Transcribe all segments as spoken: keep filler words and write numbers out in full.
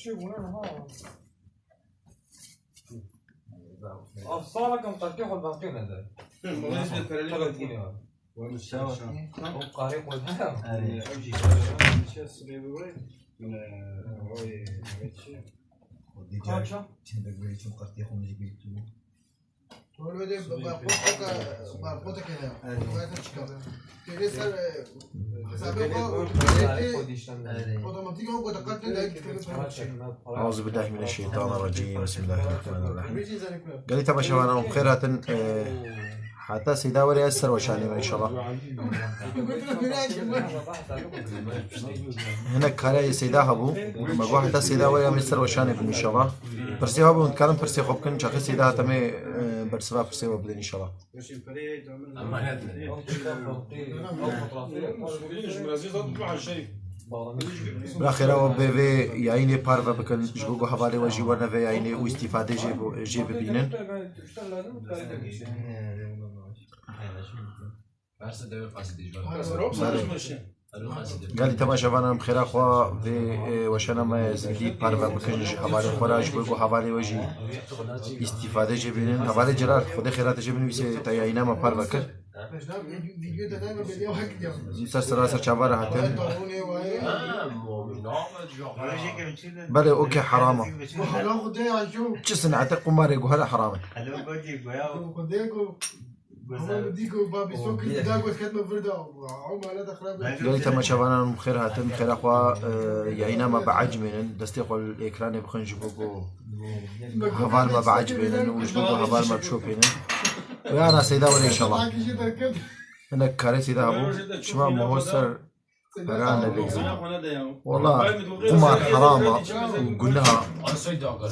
Ev salek em qelkê xwe baqê nede. Telefon ya. O qarê xwe heye. Kaça? Tolbe de barkod, barkod kene. Têrê ser, e, hesabê xwe û otomatîk ew ku diqet tê de dikeve. أعوذ بالله من الشيطان الرجيم. بسم الله الرحمن الرحيم. Gelî temaşevanan bi xêr hatin. E, heta seyda were ez ser weşanê me inşallah. Hinek kareyê seyda hebû. Me got heta seyda were em ê ser weşanê bin inşallah. Pirsê hebû, hûn dikarin pirsê xwe bikin, çaxê seyda hate me, e, bersiva pirsê we bidin inşallah. Bila xêra we bê vê yayînê parve bikin, ji bo ku hevalê we jî werne vê yayînê û îstîfadê jê bo-, jê bibînin. Belê. Gelî temaşevanan bi xêra xwe vê, e, weşana me zindî parve bikin ji hevalê xwe re, ji bo ku hevalê we jî îstîfade jê bînin. Hevalê Celal, Xwedê xêra te jê binivîse, te yayîna me parve kir. Ser sera ser çava re hatin. Belê, okê, heram e. Çi sinete qumarê guhere heram e. Gelî temaşevanan bi xêr hatin, bi xêra xwe, e, yayîna me biecibînin, destê xwe li ekranê bixin ji bo ku heval me biecibînin û ji bo ku heval me bişopînin. Û yana seyda were inşallah. Hinek karê seyda hebû, çima meho ser pera nelîzin. Wala qumar heram e, guneha.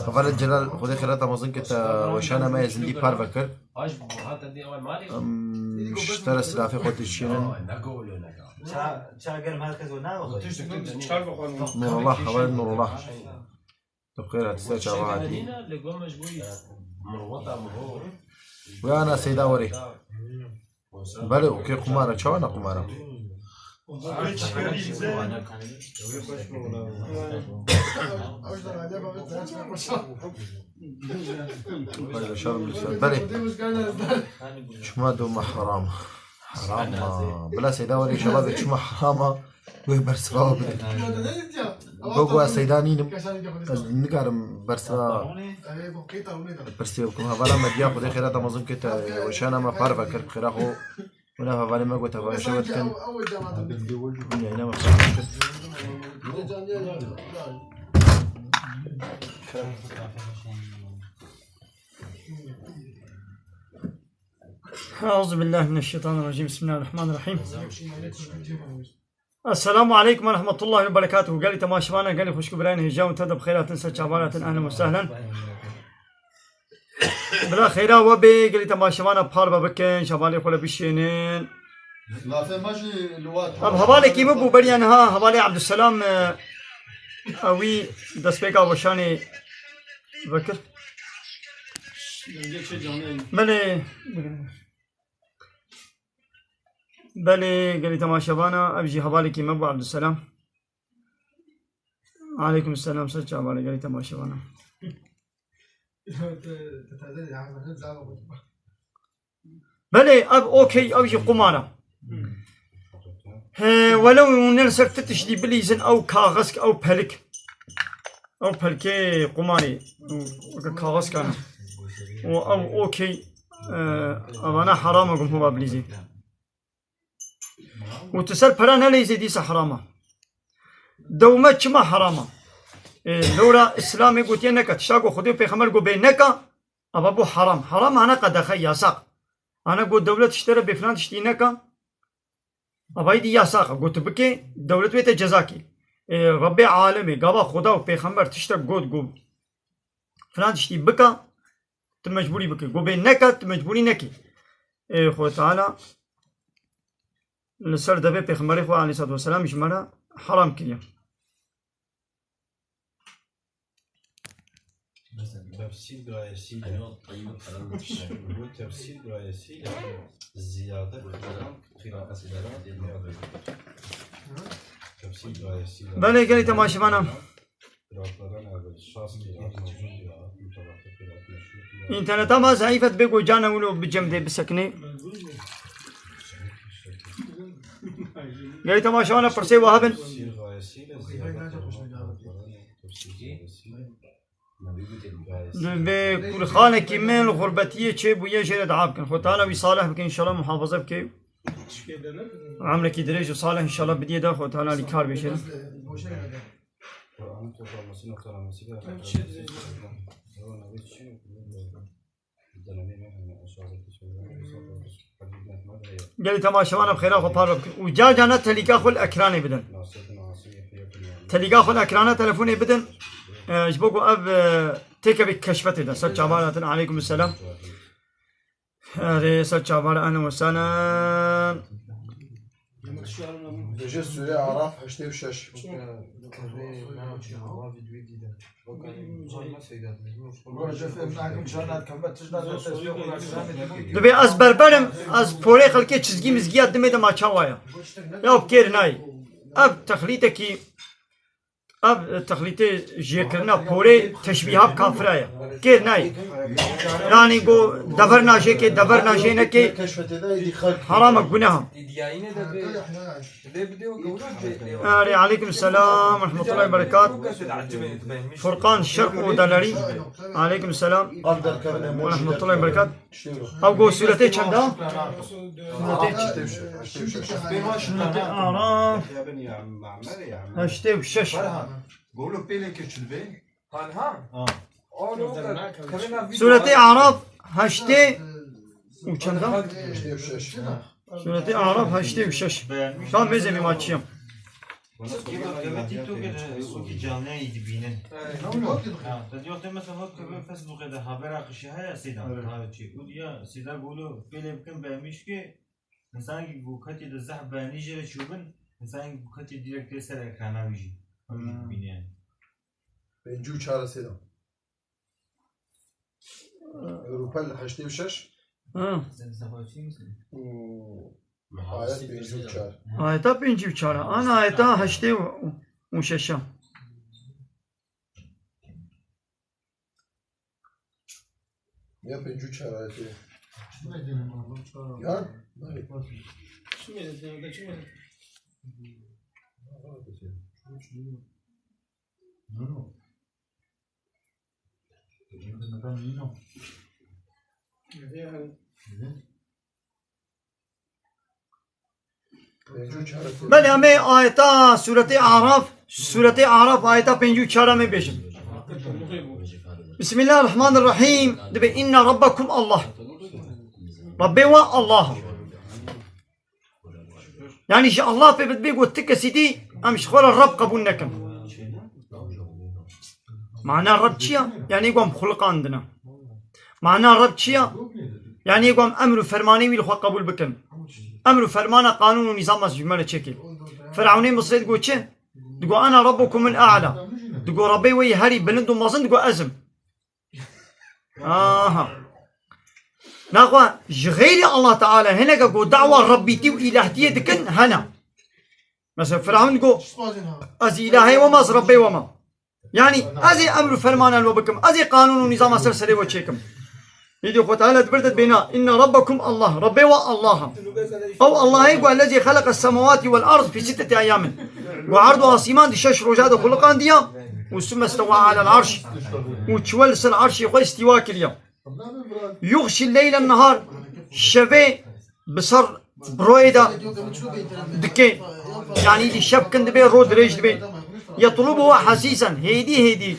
Hevalê Celal, Xwedê xêrata mezin ke te weşana me yê zindî parve kir. Em ji te re silafê xwe dişînin. Nurullah, hevalê Nurullah. Tu bi xêr hatî, ser çava hatî. Wê ana seyda werê. Belê, okê, qumar e, çawa ne qumar e? Belê, çima doma heram? Heram e. Bila seyda werê inşallah vê çima heram e. Wê bersiva bidin. Gogo ez seyda nînim. Ez nikarim bersiva pirsê bikim. Hevala me diya Xwedê xêra te mezin ke te weşana me parve kir, xêra xwe. Wina hevalê me got, hevalê şewe dikin. Yayna me parve kir. أعوذ بالله من الشيطان الرجيم. بسم الله الرحمن الرحيم. السلام عليكم ورحمة الله وبركاته. Gelî temaşevana, gelî xwişk û birayên hêja û te de bi xêr hatin, ser çavan hatin, ehlen we sehlen. Bila xêra we bê, gelî temaşevana parve bikin, ji hevalê xwe re bişênin. Lafê me jî li we Ev hevalekî min bû beriya niha, hevalê Ebdulselam, e, ewî destpêka weşanê vekir. Belê. Belê, gelî temaşevana, ev jî hevalekî me bû, Ebdulselam. Aleykum selam, ser çavale, gelî temaşevana. Belê, ev okey, ev jî qumar e. He, welew hûn ê li ser ti tiştî bilîzin, ew kaxizk, ew pelik. Ew pelkê qumarê, weke kaxizkan e. Û ew okey, e, evana heram e ku hûn va bilîzin. Û tu ser pera neleyzê dîsa heram e. Dewme çima heram e? E, lewra Îslamê gotiye neke, tişta ku Xwedê û Pêxember got bê neke, eva bû heram. Heram hane qedexe, yasak. Hane got dewlet ji te re bê filan tiştî neke, eva êdî yasak e. Got tu bikê, dewlet wê te ceza kê. E, Rebbê alemê, gava Xweda û Pêxember tiştek got, got filan tiştî bike, tu mecbûrî bikî. Got bê neke, tu mecbûrî nekî. Ê Xwedê Teala li ser devê Pêxemberê xwe aleyhissalatu vesselam ji me re heram kiriye. Tefsîr gayesiyle. Bu tefsîr gayesiyle ziyade qiraatlara. Tefsîr gayesiyle. Belê gelî temaşevana. Înterneta ma zeîf e, dibê ku carna wilo bicem dê bisekinê. Gelî temaşewana pirsê we hebin. Dibê kurxanekî min li xurbetiyê çêbûye jê re dua bikin. Xwe Teala wî salih bike, înşallah muhafaza bike. Emrekî dirêj û salih înşallah bidiyê de, Xwe Teala lî kar bêje. Kur'an'ın toplaması, noktalanması ve Gelî temaşevanan bi xêra xwe parve bikin. Û car carna telîka xwe li ekranê bidin. Telîka xwe li ekrana telefonê bidin. E, ji bo ku ev, e, têkevê keşfetê de. Ser çavara hatin. Aleykum selam. Erê, ser çavara, ehlen we sehlen. Dibêje Sûreyê Araf heştê û şeş. Dibê ez berberim, ez porê xelkê çizgî mizgiya dimê de ma çawa ye. Ya kêr nayê. Ev texlîtekî, ev texlîtê jêkirina porê teşbîha bi kafira ye. Kêr nayê. Yanî go dever najêkê, dever najênekê, herame, guneha. Erê, aleykum selam ve rahmetullahi ve berekat. Furkan Şerq Odaleri. Aleykum selam ve rahmetullahi ve berekat. Ew go sûretê çenda? Sûretê, sûretê Araf heştê û şeş. Sûretê Araf heştê û çenda? Sûretê Araf heştê û şeş. Tam mêzê vî maçiyam. Wala kêma kêma TikTokê de wekî canliyayî dibînin. Ha, te diyo te mesela hot kebe Facebookê de habera qişî haya sêdan. Evet. Ha, çi. Û diya sêda golo pêlê bikin be mişkê. Însankî ku ketî de zehf beyanî jê re çûbin. Însankî ku ketî direkt tê ser ekrana wî jî. Ew jî dibîne yani. Pêncî û çar sêdan. Rûpel heştê û şeş. Ha. Û ayet pêncî û çar. Ayeta pêncî û çar. Ana ayeta heştê û şeş a. Ya pêncî û çar ayetê. Ya, belê. Belê, em ê ayeta Sûretê Araf, Sûretê Araf ayeta pêncî û çar em ê bêjin. Bismillahirrahmanirrahîm. Dibê inna rabbakum Allah. Rabbê we Allah. Yanî ji Allah pê bidibê ku ti kesî dî em ji xwe re Reb qebûl nekin. Mana Reb çi ya? Yanî ku em xuliqandine. Mana Reb çi ya? Yanî ku em emr û fermanê wî li xwe qebûl bikin. Emr û fermana qanûn û nîzama ji me re çêkê. Firewnê Misrê digo çi? Digo, "Ana rabbukumul a'la." Digo, "Rabbê we yê herî bilind û mezin," digo, "Ez im." Aha. Naxwe ji xeyrî Allah Teala hineke ku dawa Rabbîtî û îlahtiyê dikin hene. Mesela Firavun digo, "Ez îlahê we me, ez Rabbê we me." Yanî ez ê emr û fermana li we bikim, ez ê qanûn û nîzama ser serê we çêkim. Îdî Xwe Teala di vir de dibêna, "Inna rabbakum Allah, Rabbê we Allah e." Ew Allahê ku ellezî xeleqes semawatî wel ard fî sitteti eyyamin. Ku erd û asîman di şeş roja de xuliqandiya û summe stewa alel arş û çi we li ser arşê xwe îstîwa kiriya. Yuxşi leylen nehar, şevê bi ser bi royê de dike. Yanî dî şev kin dibe, ro dirêj dibe. Yetlubuhu hasîsen, hêdî hêdî.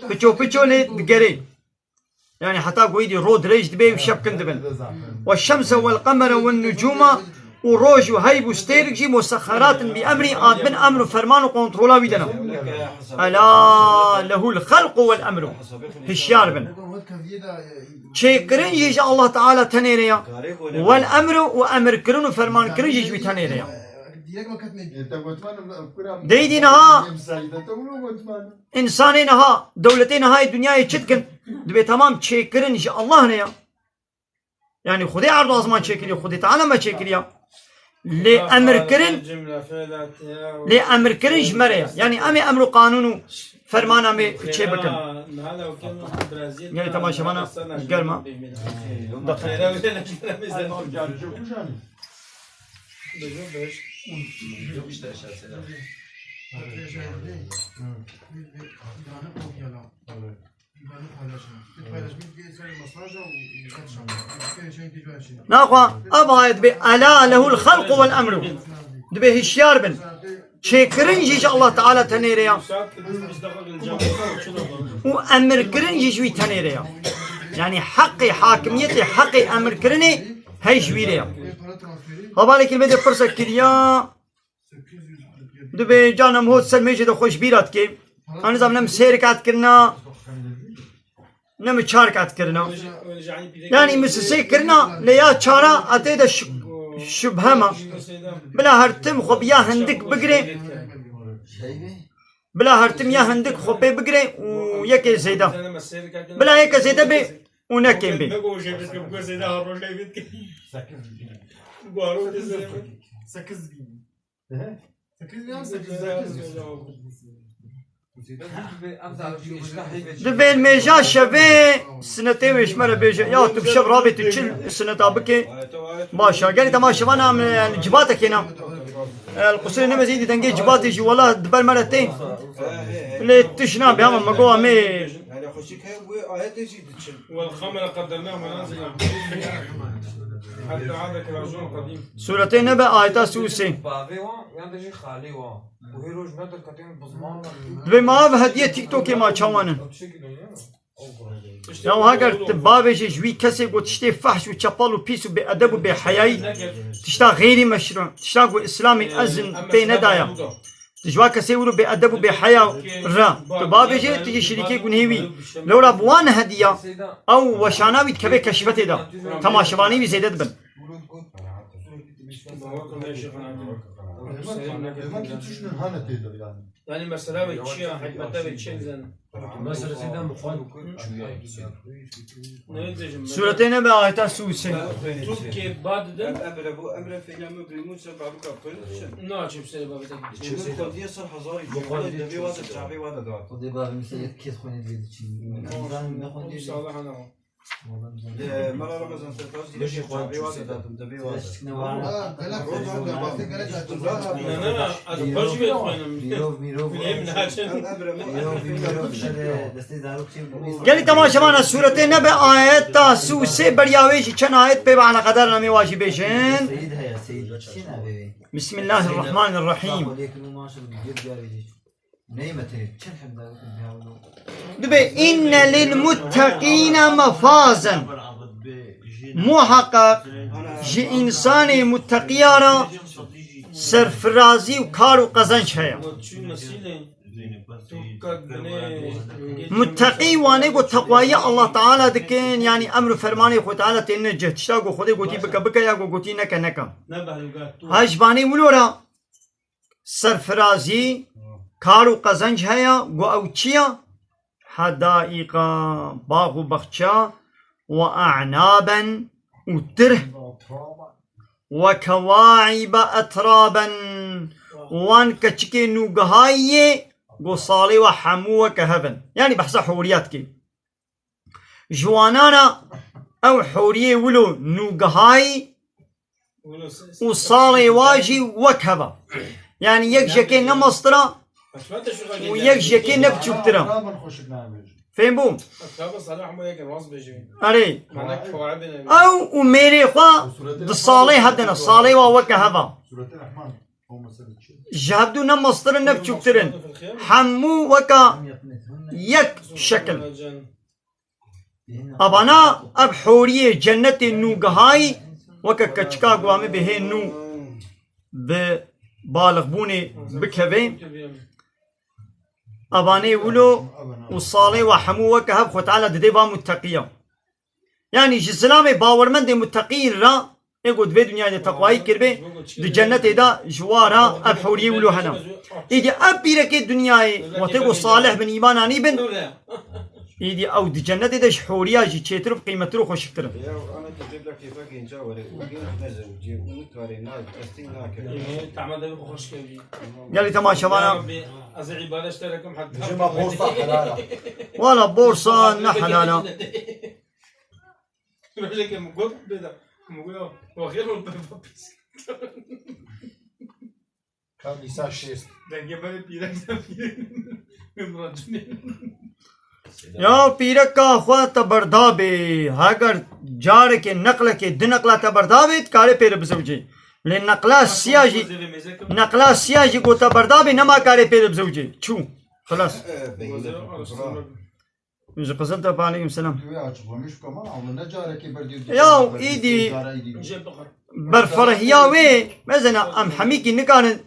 Piço piço lê digerê. Yanî heta ku êdî ro dirêj dibe û şev kin dibin. Ve şemse wel qemere wen nucûma, û roj û heyb û stêrk jî musexxeratin bi emrî, a dibin emr û ferman û kontrola wî de ne. Ela lehul xelqu wel emru. Hişyar bin. Çêkirin jî ji Allah Teala tenê re ya. Wel emru û emirkirin û fermankirin jî ji wî tenê re ya. Deydî niha, însanê niha, dewletê niha yê dinyayê çi dikin? Dibê temam çêkirin ji Allah ne ya. Yanî Xwedê erd û azman çêkiriye, Xwedê Teala me çêkiriye. Lê emirkirin, lê emirkirin ji me re ye. Yanî em ê emr û qanûn û fermana me çê bikin. Gelê temaşevana germa. Naxwe ev ayet bê, "Ela lehul xelqu vel emru." Dibê hişyar bin. Çêkirin jî ji Allah Teala tenê re ya. Û emirkirin jî ji wî tenê re ya. Yanî heqê hakimiyetê, heqê emirkirinê hey ji wî re ya. Hevalekî me de pirsek kiriya. Dibê canem hot ser mêjê de xwe ji bîra dikê. An nizam ne min sê rekat kirina, ne min çar rekat kirina. Yanî min sisê kirina, lê ya çara a tê de şi-, şubhe ma. Bila her tim xwe bi ya hindik bigirê. Bila her tim ya hindik xwe pê bigirê û yekê zêde. Bila yeke zêde bê û ne kêm bê. Di vên mêja şevê sinetê wê ji me re bêje. Ya tu bi şev rabê tu çi sineta bikê? Baş e. Gelî temaşevana em, yani, civatekê ne. El qusirê nemezî dî dengê civatê jî wela di ber me re tê. Lê tiş nabe ama me go em ê. والقمر قدرناه منازل حتى عاد كالعرجون القديم. Sûretê Nebe ayeta sî û sê. Bavê wan yan de jî xalê wan. Û hê roj me derketên bi ziman Dibê ma ev hediye TikTokê ma çawan in? Ya heger tu bavêjê ji wî kesê ku tiştê fehş û çepal û pîs û bêedeb û bêheyayî, tişta xêrî meşrû, tişta ku Îslamê ezin pê nedaya. Tu ji wa kesê wilo bêedeb û bêheya re tu bavêjê, tu jî şirîkê gunhê wî. Lewra bi wan hediya ew weşana wî dikeve keşfetê de. Temaşevanê wî zêde dibin. Demek ki tiştin hane têdir yani. Yani mesela ve çiya, hikmete ve çiya bizen. Mesela seyden bu kadar. Ne diyeceğim? Sûretê Nebe ayeta sî û sê. Türkiye badide. Emre bu, emre feyna mı bir mutsa babu kapıyı için. Ne açayım seni babete? Şimdi kondiye sar hazar için. Devê wada, çavê wada da. Xwedê bavê min ser yek kes xwînê divê diçî. Nizan ne xwînê divê. Salih ana. Wala nizan. Ee, Mela Ramazan Sertaç diye bir çavê wada da. Devê wada. Çişkine var. Ha, gelek xwînê divê. Ne, ne, ne, ez baş bir xwînim. Mirov, mirov. Bileyim ne açın. Mirov, mirov. Şere, destê zarok çê. Gelî temaşevana sûretê Nebe ayeta sî û sê beriya wê jî çend ayet pê ve eleqedar namê wa jî bêjin. Seyid heye, seyid. Çi navê wê? Bismillahirrahmanirrahim. Dibê inne lil mutteqîne mefazen. Muhaqqaq ji însanê mutteqiya re serfirazî û kar û qezenc heye. Mutteqî wanê ku teqwayî Allah Teala dikin, yanî emr û fermanê Xwedê Teala têne cih. Tişta ku Xwedê gotî bike, bike, ya ku gotî neke, neke. Ha ji vanê wilo re serfirazî, kar û qezenc heye, got ew çi ye? Hedaiqa, bax û baxça, we e'naben û tirh, we kewaibe etraben, wan keçikê nûgihayî yê, got salê we hemû weke hev in. Yanî behsa hûriya dikê. Ji wanana ew hûriyê wilo nûgihayî û salê wa jî wek hev a. Yanî yek ji yekê ne mastira û yek ji yekê ne biçûktir a. Fêm bû? Erê. Ew û mêrê xwe di salê hev de ne. Salê wa weke hev a. Ji hevdû ne mastir in ne biçûktir in. Hemû weka yek şekil. Evana ev hûriyê cennetê nûgihayî weke keçika guamê bihê nû bi balixbûnê bikeve. Evanê wilo û salê we hemû weke hev Xwe Teala didê va mutteqiya. Yanî ji zilamê bawermendê mutteqîn re, ê ku di vê dinyayê de teqwayî kiribê, di cennetê de ji wa re ev hewriyê wilo hene. Êdî ev pîrekê dinyayê, wextê ku salih bin, îman anî bin, Îdî ew di cennetê de ji horiya jî çêtir û qîmetir û xweşiktir in. Ya, ana ki cebla kêfa genca were, û genc nezewicê, û nikarê, na, destî nake. Ê, tahma devê xwe xweş kevî. Gelî temaşevana. Ya Rabbi, ez îbadet ji te re kim heta. Jima borsa helal e. Wala borsa ne helal e. Rojekê min got bêda. Min got, "Waxê min peva pîs." Ka Nîsa şêst. Dengê berê pîrek de pîrek. Min racimê. Ya pîreka xwe te berdabê, heger carekê neqlekê, di neqla te berdabê, dikarê pê re bizewicê. Lê neqla siya jî, neqla siya jî ku te berdabê, nema karê pê re bizewicê. Çû. Xilas. Ji Qiziltepe, aleykum selam. Wê açıklamış bike, ama ne carekê berdî. Ya, îdî berferehiya wê, mezena em hemîkî nikarin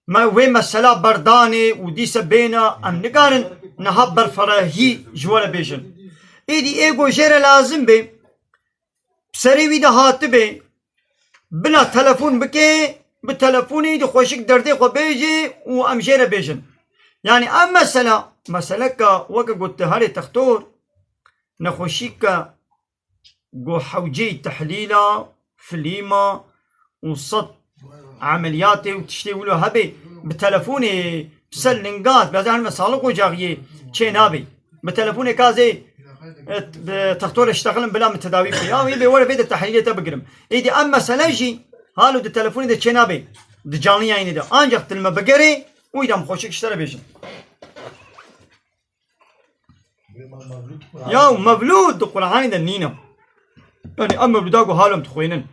me wê mesela berdanê û dîse bêna, em nikarin niha berferehî ji we re bêjin. Îdî ê ku jê re lazim bê, bi serê wî de hatibe, bila telefon bike, bi telefonê de xweşik derdê xwe bêje û em jê re bêjin. Yani ev mesela, meseleka weke got te herê textor, nexweşîka ku hewceyî tehlîla, filîma û sed emeliyatê û tiştê wilo hebe, bi telefonê, bi ser linga, bi ser me sağlık ocağı yê çê nabe. Bi telefonê ka zê, e, bi textor iştexilin bila min tedawî bike. Ya wê bê were vê de tehlîlê te bigirim. Êdî em mesele jî halo di telefonê de çê nabe. Di canlı yayınê de. Ancak til me bigerê, û îdam xweşik ji te re bêjin. Ya mevlûd di Qur'anê de nîne. Yani ev mevlûda ku halo em dixwînin.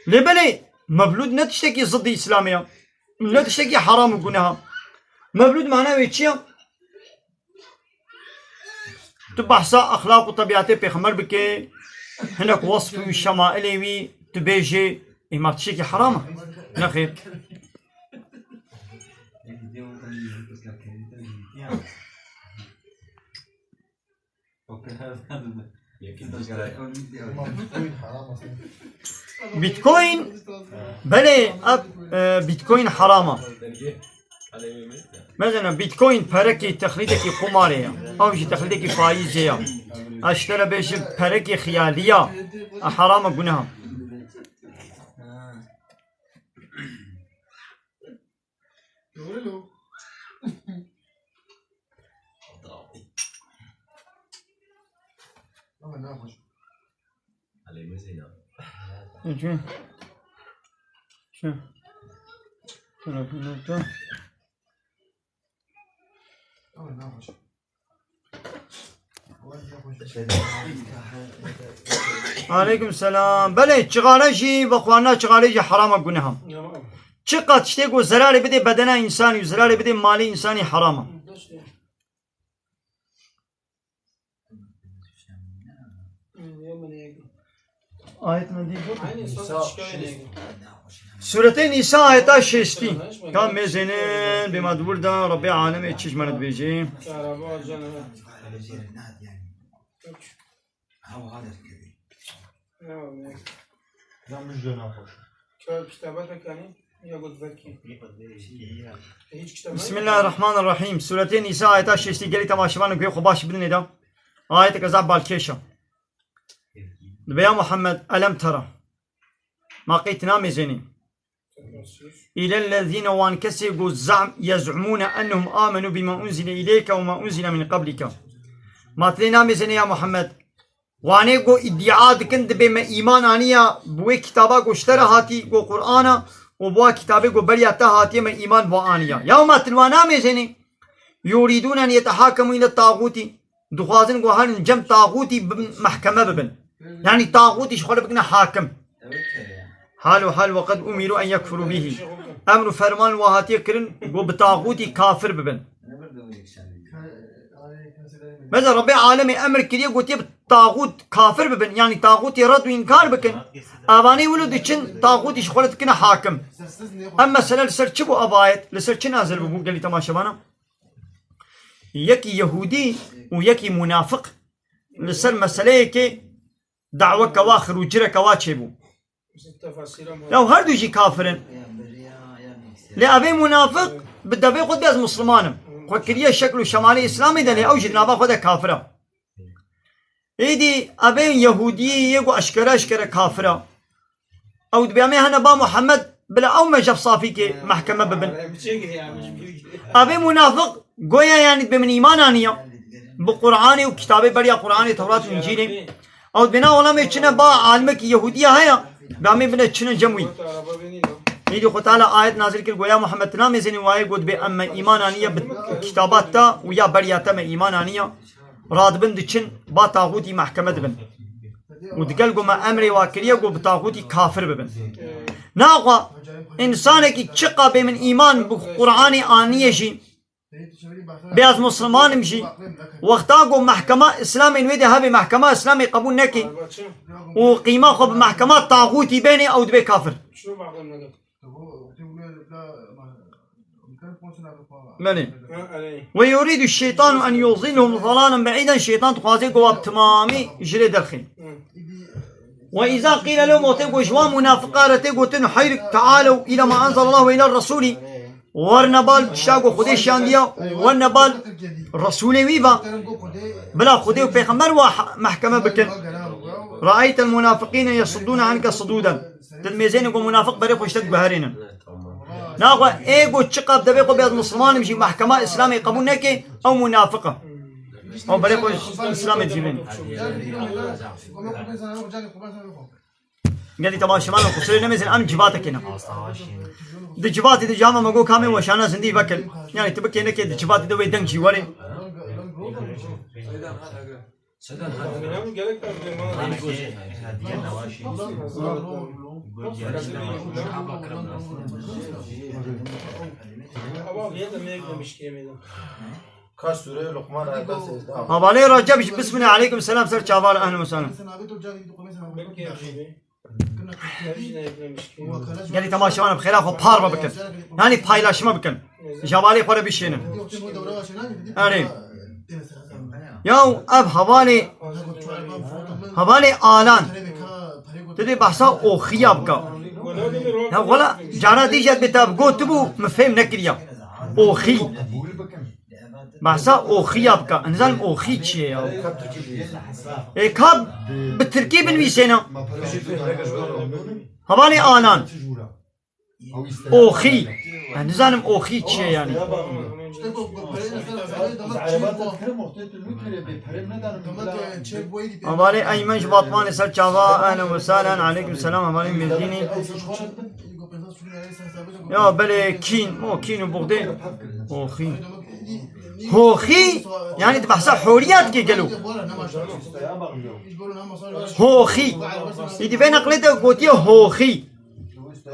Lê belê mevlûd ne tiştekî ziddî Îslamê ya. Ne tiştekî heram û guneha. Mevlûd mana wê çi ya? Tu behsa exlaq û tebîatê pêxember bike, hinek wesf û şemailê wî tu bêjê, ê ma tiştekî heram e? Nexêr. Bitcoin, belê, ev, e, Bitcoin heram e. Mesela Bitcoin perekî texlîdekî qumarê ye. Ew jî texlîdekî faîzê ye. Ez ji te re bêjim perekî xiyalî ye. E, heram e, guneha. Doğru lo. Ama ne yapacağım? Şu. Şu. Tarafını da. Ama ne yapacağım? Aleykum selam. Belê, çixare jî, vexwarina çixare jî heram e, guneha. Çiqas tiştê ku zerarê bidê bedena însanî û zerarê bidê malê însanî heram e. Ayet min dî got. Sûretê Nîsa ayeta şêstî. Ka mêzênin bê ma di wir de Rebbê alemê çi ji me re dibêjê? Bismillahirrahmanirrahim. Sûretê Nîsa ayeta şêstî, gelî temaşevanên guhê xwe baş bidinê de. Ayeteke zaf balkêş e. Dibe ya Muhammed, elem tera. Ma qey tu namêzênî. Îlellezîne, wan kesê ku zam, yez'umûne ennehum amenû bîma unzile îleyke we ma unzile min qeblike. Ma tu lê namêzênî ya Muhammed. Wanê ku îdia dikin, dibê me îman aniya bi wê kitaba ku ji te re hatî, ku Qur'an e, û bi wa kitabê ku beriya te hatiye me îman bi wa aniya. Ya ma tu li wan namêzênî. Yurîdûne en yetehakemû île tagûtî. Dixwazin ku herin cem taxûtî bibin, mehkeme bibin. Yanî taxûtî ji xwe re bikine hakim. Hal û hal, "Ve qed umîrû en yekfurû bihî." Emr û ferman wa hatiye kirin ku bi taxûtî kafir bibin. Mesela Rebbê alemê emr kiriye, gotiye bi taxût kafir bibin. Yanî taxûtî red û înkar bikin. Evanê wilo diçin taxûtî ji xwe re dikine hakim. Em mesele li ser çi bû ev ayet? Li ser çi nazil bûbû gelî temaşevana? Yekî Yehûdî û yekî munafiq li ser meseleyekê daweke wa, xirûcireke wa çêbû. Ya her du jî kafir in. Lê evê munafiq bi devê xwe dibê ez misliman im. xwe kiriye şekl û şemalê Îslamê de, lê ew jî di nava xwe de kafir e. Êdî evê Yehûdiyê yê ku eşkere eşkere kafir e. Ew dibê em ê hene ba Muhammed, bila ew mecef safîkê mehkeme bibin. Evê munafiq goya, yanî dibê min îman aniye bi Qur'anê û kitabê beriya Qur'anê, Tewrat û Încîlê. Ew dibê na wela em ê çine ba alimekî Yehûdiya heye, ba em ê bine çine cem wî. Êdî Xwe Teala ayet nazil kir, goya Muhammed, tu namêzênî wayê got dibê em me îman aniye bi kitaba te û ya beriya te me îman aniye. Radibin diçin ba taxûtî mehkeme dibin. Û digel ku me emrê wa kiriye ku bi taxûtî kafir bibin. Naxwe, însanekî çiqa bê min îman bi Qur'anê aniye jî, bê ez Musliman im jî, wexta ku mehkema Îslamê wê de hebe, mehkema Îslamê qebûl neke û qîma xwe bi mehkema taxûtî bêne, ew dibe kafir. Belê. Ve yuridu şeytanu en yuzillahum zalalan ba'îden, şeytan dixwaze ku wa bi timamî ji lê derxîn. Ve îza qîle lehum, wextê ku ji wan munafiqa re tê gotin, hayr, tealew îla ma enzelallahu ve îla resûlî, werne bal tişta ku Xwedê şiyandiya, werne bal Resûlê wî va, bila Xwedê û Pêxember wa ha-, mehkeme bikin. Raeytel munafiqîne yesuddûne anke sudûden. Tu dimêzênî ku munafiq berê xwe ji te diguherînin. Naxwe ê ku çiqab devê xwe bê ez Musliman im jî, mehkema Îslamê qebûl neke, ew munafiq e. Ew berê xwe ji Îslamê dihêlin. Gelî temaşevan û qusûrê nemêzin, em civatekê ne. Di civatê de cama me got kamê weşana zindî vekir. Yani tu bikê nekê di civatê de wê deng jî were. Ka sûreyê Luqman ayeta sêzdeh. Hevalê Recep jî, Bismillah, aleykum selam, ser çavan, ehlen we sehlen. Gelî temaşevan bi xêra xwe parve bikin. Yani paylaşma bikin. Ji hevalê xwe re bişênin. Erê. Ya ev hevalê, hevalê Alan. Tu dê behsa oxiya bika. Ya wela cara dî jî ez bê te ev gotibû, min fêm nekiriya. Oxî. Behsa oxiya bika. Ez nizanim oxî çi ye ya. Ê, ka bi tirkî binivîsêne. Hevalê Alan. Oxî. Ez nizanim oxî çi ye yani. Hevalê Eymen ji Batmanê ser çava. Ehlen we sehlen. Aleykum selam. Hevalê Mêrdînî. Ya belê kîn, o kîn û buxdê. Oxî. Hoxî, yani tu behsa horiya dikê gelo. Hoxî. Îdî vê neqlê de gotiye hoxî.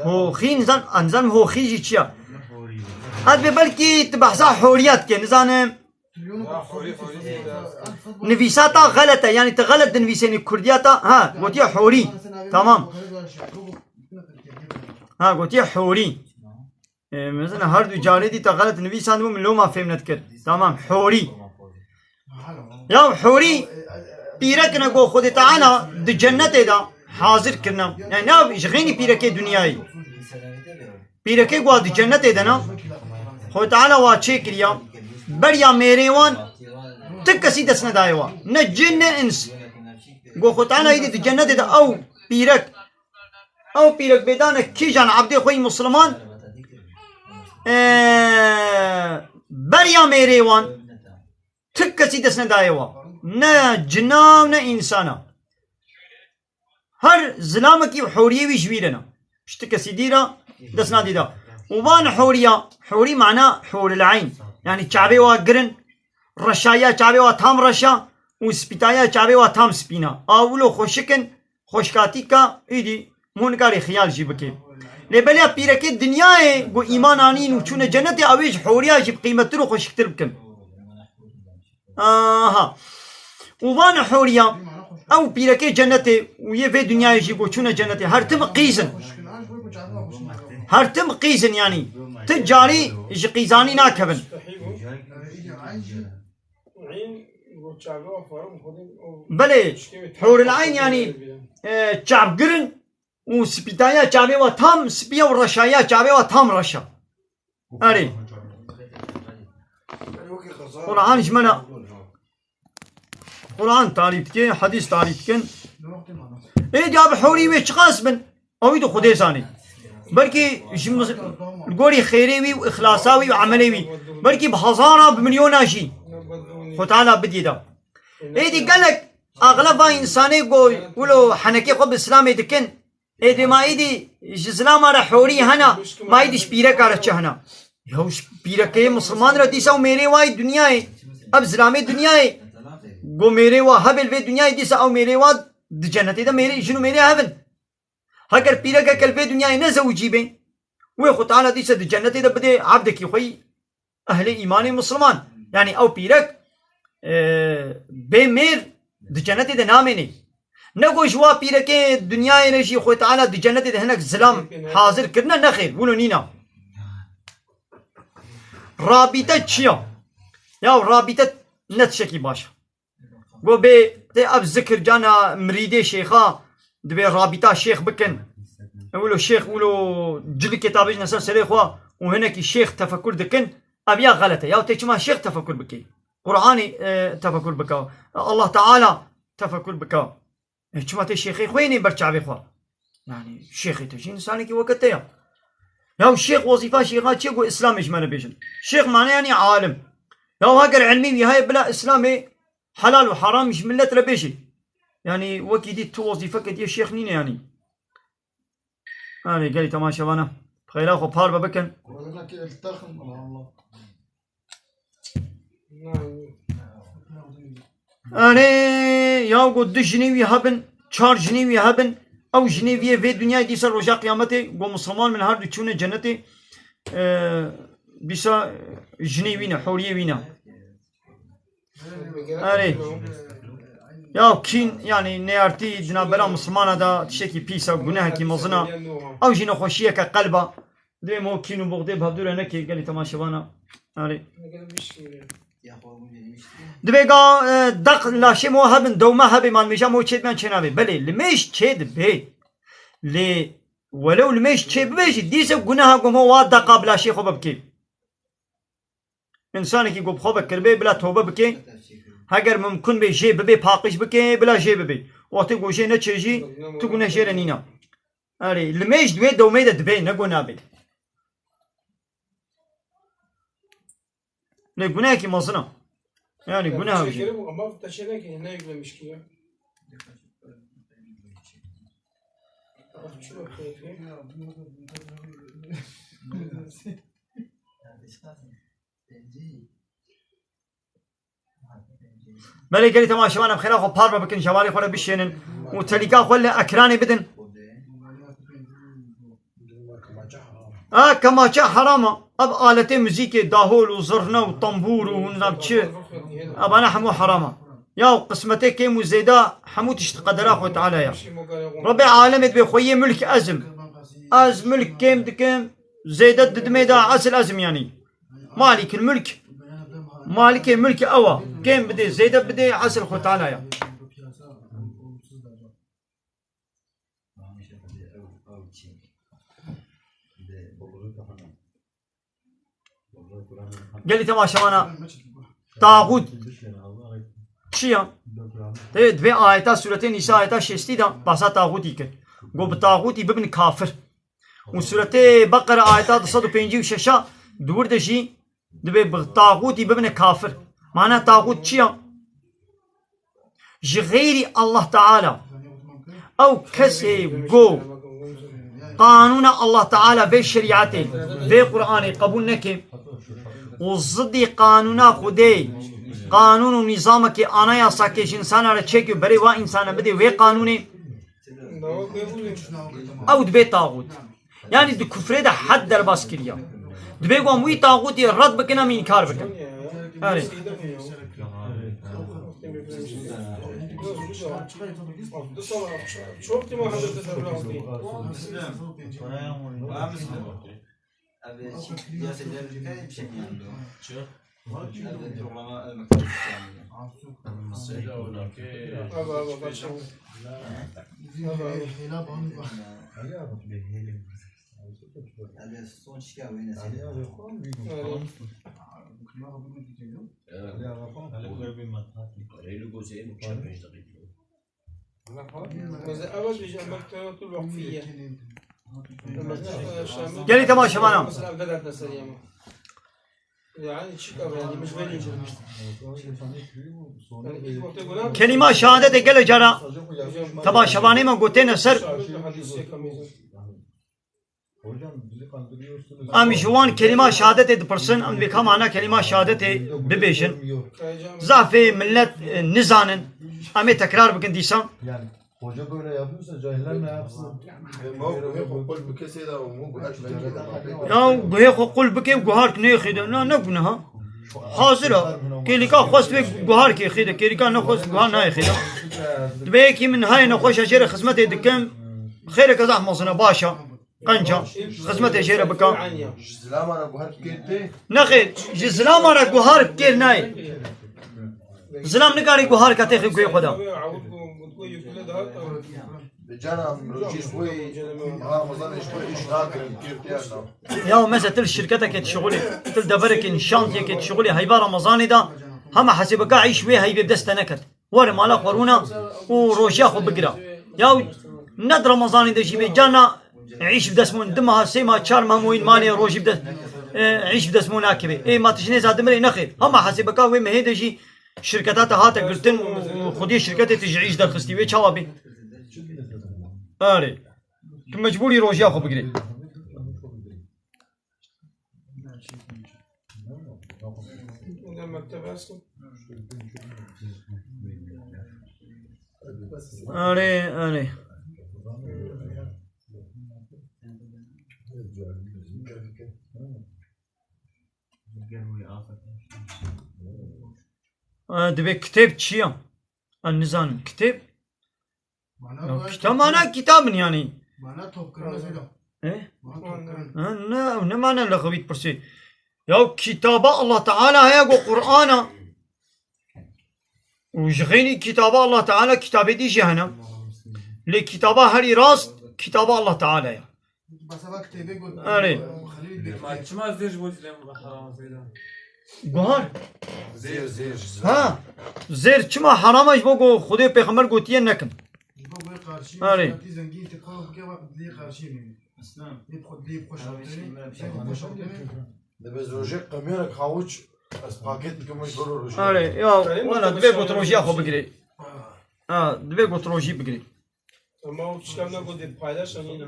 Hoxî, nizan, nizan hoxî jî çi ya? Ez bê belkî tu behsa horiya dikê, nizanim. Nivîsa ta xelet e, yani tu xelet dinivîsênî kurdiya ta, ha, gotiye horî. Tamam. Ha, gotiye horî. E, mesela her du carê dî te xelet nivîsandibû, min loma fêm nedikir. Tamam, horî. Ya horî pîrekine ku Xwedê Teala di cennetê de hazir kirine. Yani ne ji xênî pîrekê dinyayê. Pîrekê ku di cennetê de ne, Xwedê Teala wa çêkiriya, beriya mêrê wan ti kesî dest nedaye wa. Ne cin ne ins. Ku Xwedê Teala êdî di cennetê de ew pîrek, ew pîrek bêdane kîjan ebdê xwe yî Musliman, ee, beriya mêrê wan ti kesî dest nedaye wa. Ne cina û ne însana. Her zilamekî û hewriyê wî ji wî re ne. Ji ti kesî dî re dest nadî da. Û van hewriya, hewrî mana hewril eyn. Yani çavê wa girin, reşayiya çavê wa tam reşa û spîtayiya çavê wa tam spîna. A wilo xweşik in, xweşkatî ka, îdî hûn nikarî xiyal jî bikê. Lê belê pîrekê dinyayê ku îman anîn û çûne cennetê, ew ê ji hewriya jî bi qîmettir û xweşiktir bikin. Aha. Û van hewriya, ew pîrekê cennetê û yê vê dinyayê jî ku çûne cennetê, her tim qîz in. Her tim qîz in yani. Ti carî ji qîzanî nakevin. Belê, hewril eyn yani, e, çavgir in û spîtaya çavê wa tam spî ya û reşaya çavê wa tam reşa. Erê. Quran ji me re, Quran tarîf dike, hedîs tarîf dikin. Ê diya bi hewrî wê çiqas bin, ew ê di Xwedê zanî. Belkî ji miz-, li gorî xêrê wî û îxlasa wî û emelê wî, belkî bi hezara, bi milyona jî Xwe Teala bidî da. Êdî gelek axleva însanê ku wilo henekê xwe bi Îslamê dikin, êdî ma êdî ji zilama re hewrî hena, ma êdî ji pîreka re çi hena? Ya ji pîrekê misilman re dîsa ew mêrê wayê dinyayê, ev zilamê dinyayê. Go mêrê wa hebê li vê dinyayê dîsa ew mêrê wa di cenetê de mêrê, jin û mêrê hev in. Heger pîrekeke li vê dinyayê nezewicî bê, wê Xwe Teala dîsa di cenetê de bidê evdekî xwe yî ehlê îmanê misilman. Yanî ew pîrek, e, bê mêr di cenetê de namênê. Ne ku ji wa pîrekê dinyayê re jî Xwe Teala di cenetê de hinek zilam hazir kirine, nexêr, wilo nîna. Rabîte çi ya? Ya rabîte ne tiştekî baş e. Go bê tê ev zikir cana mirîdê şêxa, dibê rabîta şêx bikin. E wilo şêx wilo cilikê ta bijne ser serê xwe û hinekî şêx tefekur dikin, ev ya xelet e. Ya tê çima şêx tefekur bike? Qur'anê, e, tefekur bike. Allah Teala tefekur bike. E, çima tê şêxê xwe yênê ber çavê xwe? Yani şêxê te jî însanekî weke te ya. Ya şêx, wezîfa şêxa çi ye? Go Îslamê ji me re bêjin. Şêx mane yani alim. Ya heger ilmî wî heye bila Îslamê helal û heram ji millet re bêjî. Yani wekî dî tu wezîfeke diye şêx nîne yani. Erê gelî temaşevana. Xeyra xwe par ve bikin. Erê, ya ku du jinê wî hebin, çar jinê wî hebin, ew jinê wî yê vê dinyayê dîsa roja qiyametê, ku misilman min her du çûne cenetê, e, dîsa jinê wî ne, huriyê wî ne. Erê. Ya kîn, yani neyartî di navbera misilmana de tiştekî pîs e, gunehekî mezin e. Ew jî nexweşiyeke qelb e. Divê mo kîn û buxdê bi hevdû re neke gelî temaşevana. Erê. Divê ga, e, deq laşê mo hebin, dewme hebê, malmêja mo çêdibe yan çênabê. Belê, limêj çêdibe. Lê welew limêj çêbibe jî, dîse guneha ku mo wa deqa bi laşê xwe ve bikê. Însanekî ku bi xwe ve kiribê, bila tobe bikê. Heger mimkun bê jê bibê, paqij bikê, bila jê bibê. Wextê ku jê neçê jî, tu guneh jê re nîna. Erê, limêj di wê dewmê de dibê, ne ku nabê. Lê gunehekî mezin e. Yani guneh ew jî. Şekeri bu, ama taşe ne ki, ne yüklemiş ki ya? Bak, şu bak, Belê gelî temaşevan em xêra xwe parve bikin, jevalê xwe re bişênin û telîka xwe li ekranê bidin. A, kemaçe heram e. Ev aletê muzîkê, dahol û zirne û tambûr û hûn nav çi. Evane hemû heram e. Ya qismetê kêm û zêde hemû tişt qedera Xwe Teala ye. Rebê alemê dibê xwe yê mulk ez im. Ez mulk kêm dikim, zêde didimê de esil ez im yanî. Malikil mulk. Malikê mulk ew e. Kêm bidê, zêde bidê, esil Xwe Teala ye. Gelî temaşevana, taxût çi ya? Tê, divê ayeta Sûretê Nîsa, ayeta şêstî de bahsa taxûtî kir. Got, bi taxûtî bibin kafir. Û Sûretê Beqere ayeta du sed û pêncî û şeş a di wir de jî dibê bi taxûtî bibine kafir. Mana taxût çi ya? Ji xeyrî Allah Teala. Ew kesê go qanûna Allah Teala vê şerîetê, vê Qur'anê qebûl neke û zidî qanûna Xwedê, qanûn û nîzamekê, anayasakê ji însana re çêke û berê wa însana bidê wê qanûnê, ew dibê taxût. Yani di kufrê de hed derbas kiriya. Dibê ku em wî taxûtî red bikin, em înkar bikin. Erê. Abi, abi, bak şimdi. Abi, abi, bak şimdi. Abi, abi. Abi, son çıkıyor bu yine. Abi, abi, son çıkıyor. Rêlî gozê min çar pênc deqîqe. Mesela, ew bêje, em wekî tevî wekî wekfî ye. Em mesela, e, Şamî Gelî temaşevana. Mesela, ev vedatne serî ema. Yani, çi ka yani, min ji vê nêcir. Yani, ilk wextê guna Kelîma şehadetê gelek cara temaşevanê me gotêne ser. Şahit hadîs yekem. Em ji wan kelîma şehadetê dipirsin, em dibê ka mana kelîma şehadetê bibêjin. Zafê millet, e, nizanin. Em ê tekrar bikin dîsan. Yani, hoca böyle yapıyorsa cahiller ne yapsın? Ema guhê xwe qul bike seyda û hûn guhar Ya guhê xwe qul bike û guhar nêxîde. Na, ne guneha. Hazir e. Kêlîka xwest wê guhar kê xîde. Kêlîka nexwest guhar nayê xîde. Dibê yekî min hayê nexweşa jê re xizmetê dikim. Xêreke zehf mezin e, baş e. Qenc e. Xizmetê jê re bika. Ji zilama re guhar kê tê? Nexêr, ji zilama re guhar kêr nayê. Zilam nikarî guhar ke têxî guhê xwe de. Bi cana rojî ji xwe, Ramazanê ji xwe îş nakirin, kêr tê ya na. Ya mesela til şirketekê dişixulî, til deverekê nîşantiyekê dişixulî, heyva Ramazanê de hema hesêbeka îş wê heyvê bi dest te neket. Were mala xwe rûna û rojiya xwe bigira. Ya ne di Ramazanê de jî bê cana îş bi dest min, di meha, sê meha, çar meha moyîn malê rojî bi dest, e, îş bi dest min nakeve. Ê ma tişt nêza dimirê nexêr. Hema hesêbeka wê mehê de jî şirketa te hate girtin û, û xwediyê şirketê te ji îş derxistî. Wê çawa bê? Erê. Tu mecbûrî rojiya xwe bigirî. Erê, erê. E, divê kitêb çi ya? Em nizanin. Kitêb? Mana Ya, bu kitap, mana kitabın yani. Mana top kırmızı da. E? Mana top kırmızı. Ha, ne, ne mana lexwît pirsî? Ya kitaba Allah Teala heye go Qur'ana. Û ji xeynî kitaba Allah Teala kitabê dî jî hene. Lê kitaba herî rast kitaba Allah Teala ya. Basava kitêbê got. Erê. Xelîl bir Ma çima zêr ji bo Îslamê heram e seyda? Guhar. Zêr, zêr. Ha. Zêr çima heram e, ji bo ku Xwedê pêxember gotiye nekin. Ji bo wê qarşî Erê. Şertî zengîn te kol bike, wek dilê qarşî bîne. Lê bi xwe, lê bi xwe şartene, lê bi xwe şartene. Dibê rojê qemiyerek hawuç ez paket dikim ji bo rojê. Erê, ya, wala dibê got rojiya xwe bigirê. Ha, dibê got rojî bigirê. Ama o kişiler ne kadar paylaşan yine.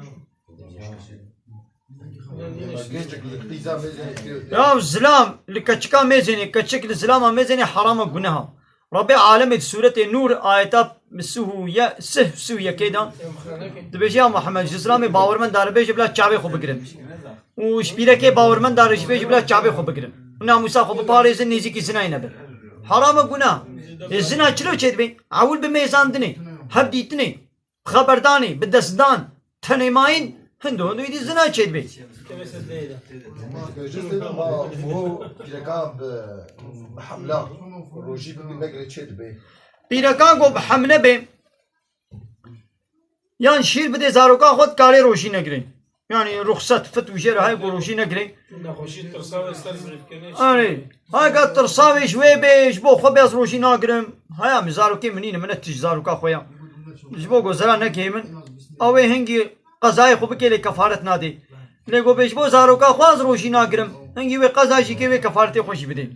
Gençlik li qîza mêzê kiriyor. Ya zilam, li keçika mêzênê, keçik li zilama mêzênê herama guneha. Rabbê alemê di sûretê Nûr ayeta sih û ye-, sih, sih û yekê de dibêje, ya Muhammed, ji zilamê bawermend daribêje bila çavê xwe bigirin. Û ji pîrekê bawermend darê jî bêje bila çavê xwe bigirin. Û namûsa xwe biparêzin, nêzîkî zinayê nebin. Herama guna. Ê zina çilo çêdibe? Ewil bi mêzandinê, hevdîtinê, xeberdanê, bi destdan, tenê mayîn, hindo hindo êdî zina çêdibe. Ama bu pîrekan bi, bi hemla rojî bibî negirê çêdibe. Pîrekan ku bi hemle bê, yan şîr bidê zaroka xwe, dikarê rojî negirê. Yani ruxset, fit û jê re heye ku rojî negirê. Nexweşî tirsa ve ser zirîfkirinê. Erê. Heke tirsa wê ji wê bê, ji bo xwe bê ez rojî nagirim. Haya min zarokê min nîne, min ne tij zaroka xwe ya. Ji bo ku zera nekê min, ew ê hingî qezayê xwe bike lê kefaret nadê. Lê ku bê ji bo zaroka xwe ez rojî nagirim, hingî wê qeza jî kê wê kefaretê xwe jî bidê.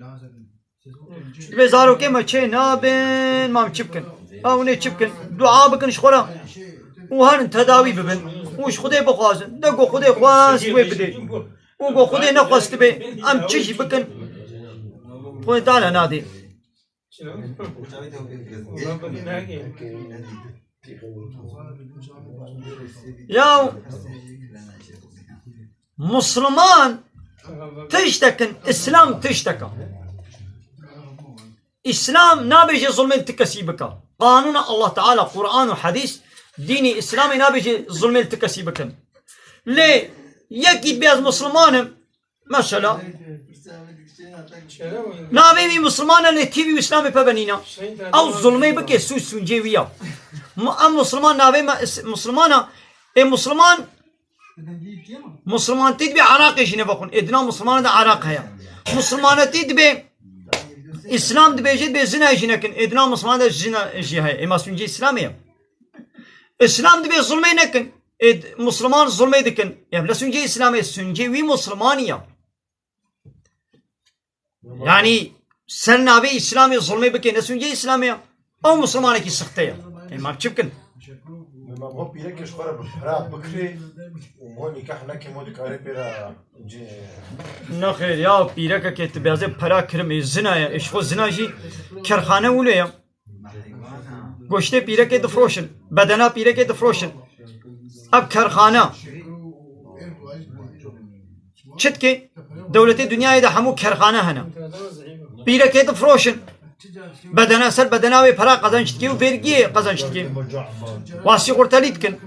Divê zarokê me çê nabin, mam çi bikin? Ew nê çi bikin? Dua bikin ji xwe re. Û herin tedawî bibin. Û ji Xwedê bixwazin. De ku Xwedê xwest wê bidê. Û ku Xwedê nexwestibe, em çi jî bikin, Xwedê Teala nadê. Ya Musliman tiştekin, Îslam tişteka. Îslam nabêje zulmê li ti kesî bika. Qanûna Allah Teala, Qur'an û hedîs, dînî Îslamê nabêje zulmê li ti kesî bikin. Lê yekî bê ez Musliman im, mesela, navê wî Musliman e, lê tîvî Îslamê peve nîne. Ew zulmê bike, sûc sûncê wî ya. Mu-, em Musliman navê me is-, Musliman e. Ê Musliman, Musliman tê dibê Iraqê jî neve xwin. Ê dina Musliman de Iraq heye. Musulmanetî dibê, Îslam dibêje dibê zina jî nekin. Ê di nav Musulman de zina jî heye. Ê ma sûncê Îslamê ye. Îslam dibê zulmê nekin. Ê d-, Musulman zulmê dikin. Ê bila sûncê Îslamê, sûncê wî Musulmanî ye. Yanî ser navê Îslamê zulmê bike, ne sûncê Îslamê ye. Ew Musulmanekî sixte ye. Ê ma çi bikin? Bo pîrekê ji xwe re bi pira bikirê û mo nîkah neke, mo dikarê pê re cê. Nexêr ya, pîrekekê tu bêzê pera kirim, ê zina ye, ê ji xwe zina jî kerxane wilo ye. Goştê pîrekê difroşin, bedena pîrekê difroşin. Ev kerxane. Çi dikê? Dewletê dinyayê de hemû kerxane hene. Pîrekê difroşin. Bedena ser bedena wê pera qezenc dikê û vergiyê qezenc dikê. Wa sîxurtelî dikin.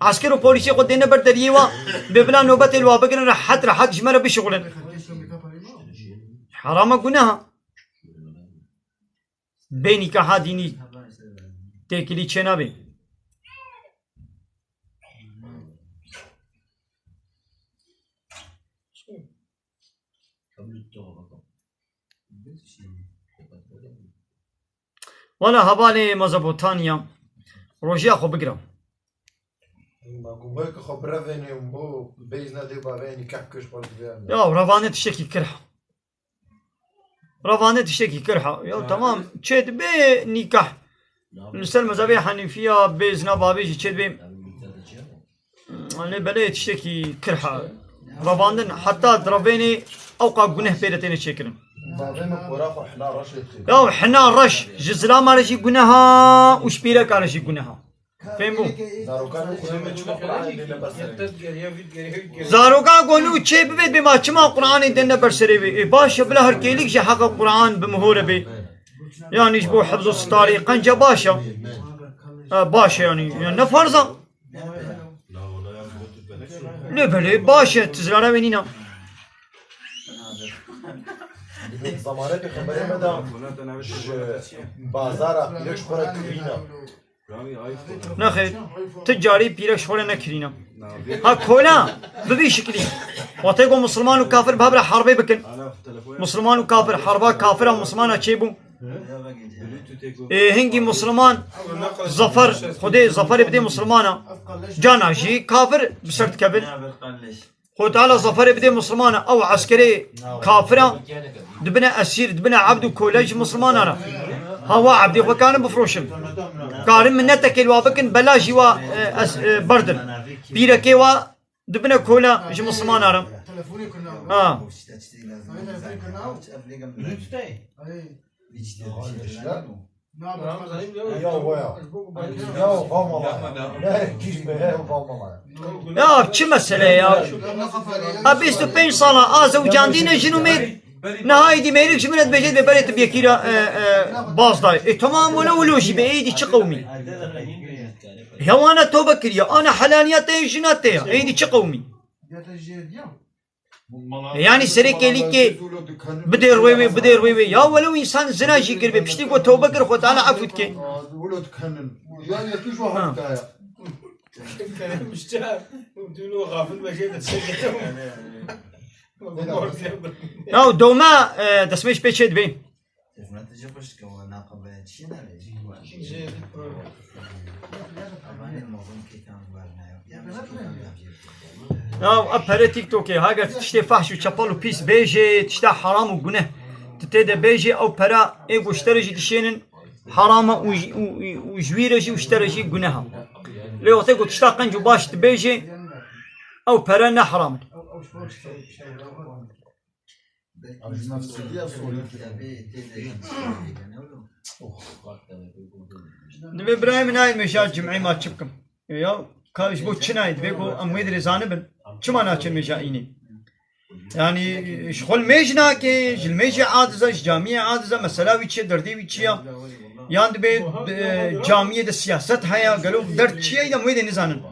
Esker û polîsê xwe dêne ber deriyê wa, bê bila nobetê li wa bigirin, rehet rehet ji me re bişixulin. Herama guneha. Bê nîkaha dînî têkilî çênabê. Wala hevalê Mezopotamya, rojiya xwe bigira. Ma ku wek xwe birevêne û bo bêjna dê bavê nîkah kir xwe dibe. Ya, revane tiştekî kir. Revane tiştekî kir ha. Ya, tamam, çê dibe nîkah. Li ser mezhebê Henîfiya bêzna bavê jî çê dibe. Lê belê tiştekî kir ha. Revandin heta direvênê ewqa guneh pê de têne çêkirin. Bavê min xora xwe hina reş lê dixê. Ya hina reş ji zilama re jî guneha û ji pîreka re jî guneha. Fêm bû. Zarokan û Qur'anê çima Qur'anê dêne ber serê? Zarokan ku nû çê bibêt bê ma çima Qur'anê dêne ber serê wê? Ê baş e, bila her kêlik ji heqa Qur'an bi mihore bê. Yanî ji bo hifz û sitarê qenca baş e. Ha, baş e yanî. Ya ne farz e. Lê belê baş e, tu zirara wê nîna. Zamanê Pêxemberê me de ji bazara pîrek ji xwe re kirîne. Nexêr, tu carî pîrek ji xwe re nekirîne. Ha kola, bi vî şiklî. Wextê ku misilman û kafir bi hev re herbê bikin. Misilman û kafir, herba kafira û misilmana çêbû. Ê, hingî misilman zafer, Xwedê zaferê bidê misilmana. Cana jî kafir bi ser dikevin. Xwedê Teala zaferê bidê misilmana. Ew eskerê kafira dibine esîr, dibine ebd û kole ji misilmana re. Hawa ebdê xwe karin bifroşin. Karin minnetekê li wa bikin, bela jî wa, e, es-, e, berdin. Pîrekê wa dibine kola ji misilmana re. Ha. Ya waya. Ya vamama. Ne kîş be, ya vamama. Ya çi mesele ya? Ha bîst û pênc sala a zewcandî ne jin û mêr. Niha êdî mêrik ji min re dibêje dibê berê tu bi yekî re, e, e, baz dayê. E, tamam wele wilo jî be, êdî çi qewmî? Ya wana tobe kiriye, ana helaliya te ye, jina te ye. Êdî çi qewmî? E, yanî serê kêlîkê bidê rwê wê, bidê rwê wê. Ya wele û însan zina jî kiribê, piştî ku tobe kir, Xwe Teala efû dike. Ha. Ya dewme, e, destmêj pê çê dibê. Ya ev pere TikTokê, heger tu tiştê fehş û çepel û pîs bêjê, tişta heram û guneh tu tê de bêjê, ew pera ê ku ji te re jî dişênin heram e û ji, û, û, û ji wî re jî û ji te re jî guneh e. Lê wextê ku tişta qenc û baş dibêjê, ew pere ne heram in. Divê birayê min nayê mêja cimê, ma çi bikim? Ya, ka ji bo çi nayê? Divê ku em wê dirê zanibin. Çima naçin mêja înê? Yanî ji xwe li mêj nake, ji li mêjê aciz e, ji camiyê aciz e, mesela wî çi ye, derdê wî çi ye? Yan dibê, e, camiyê de siyaset heye, gelo derd çi ye, ya em wê dê nizanin.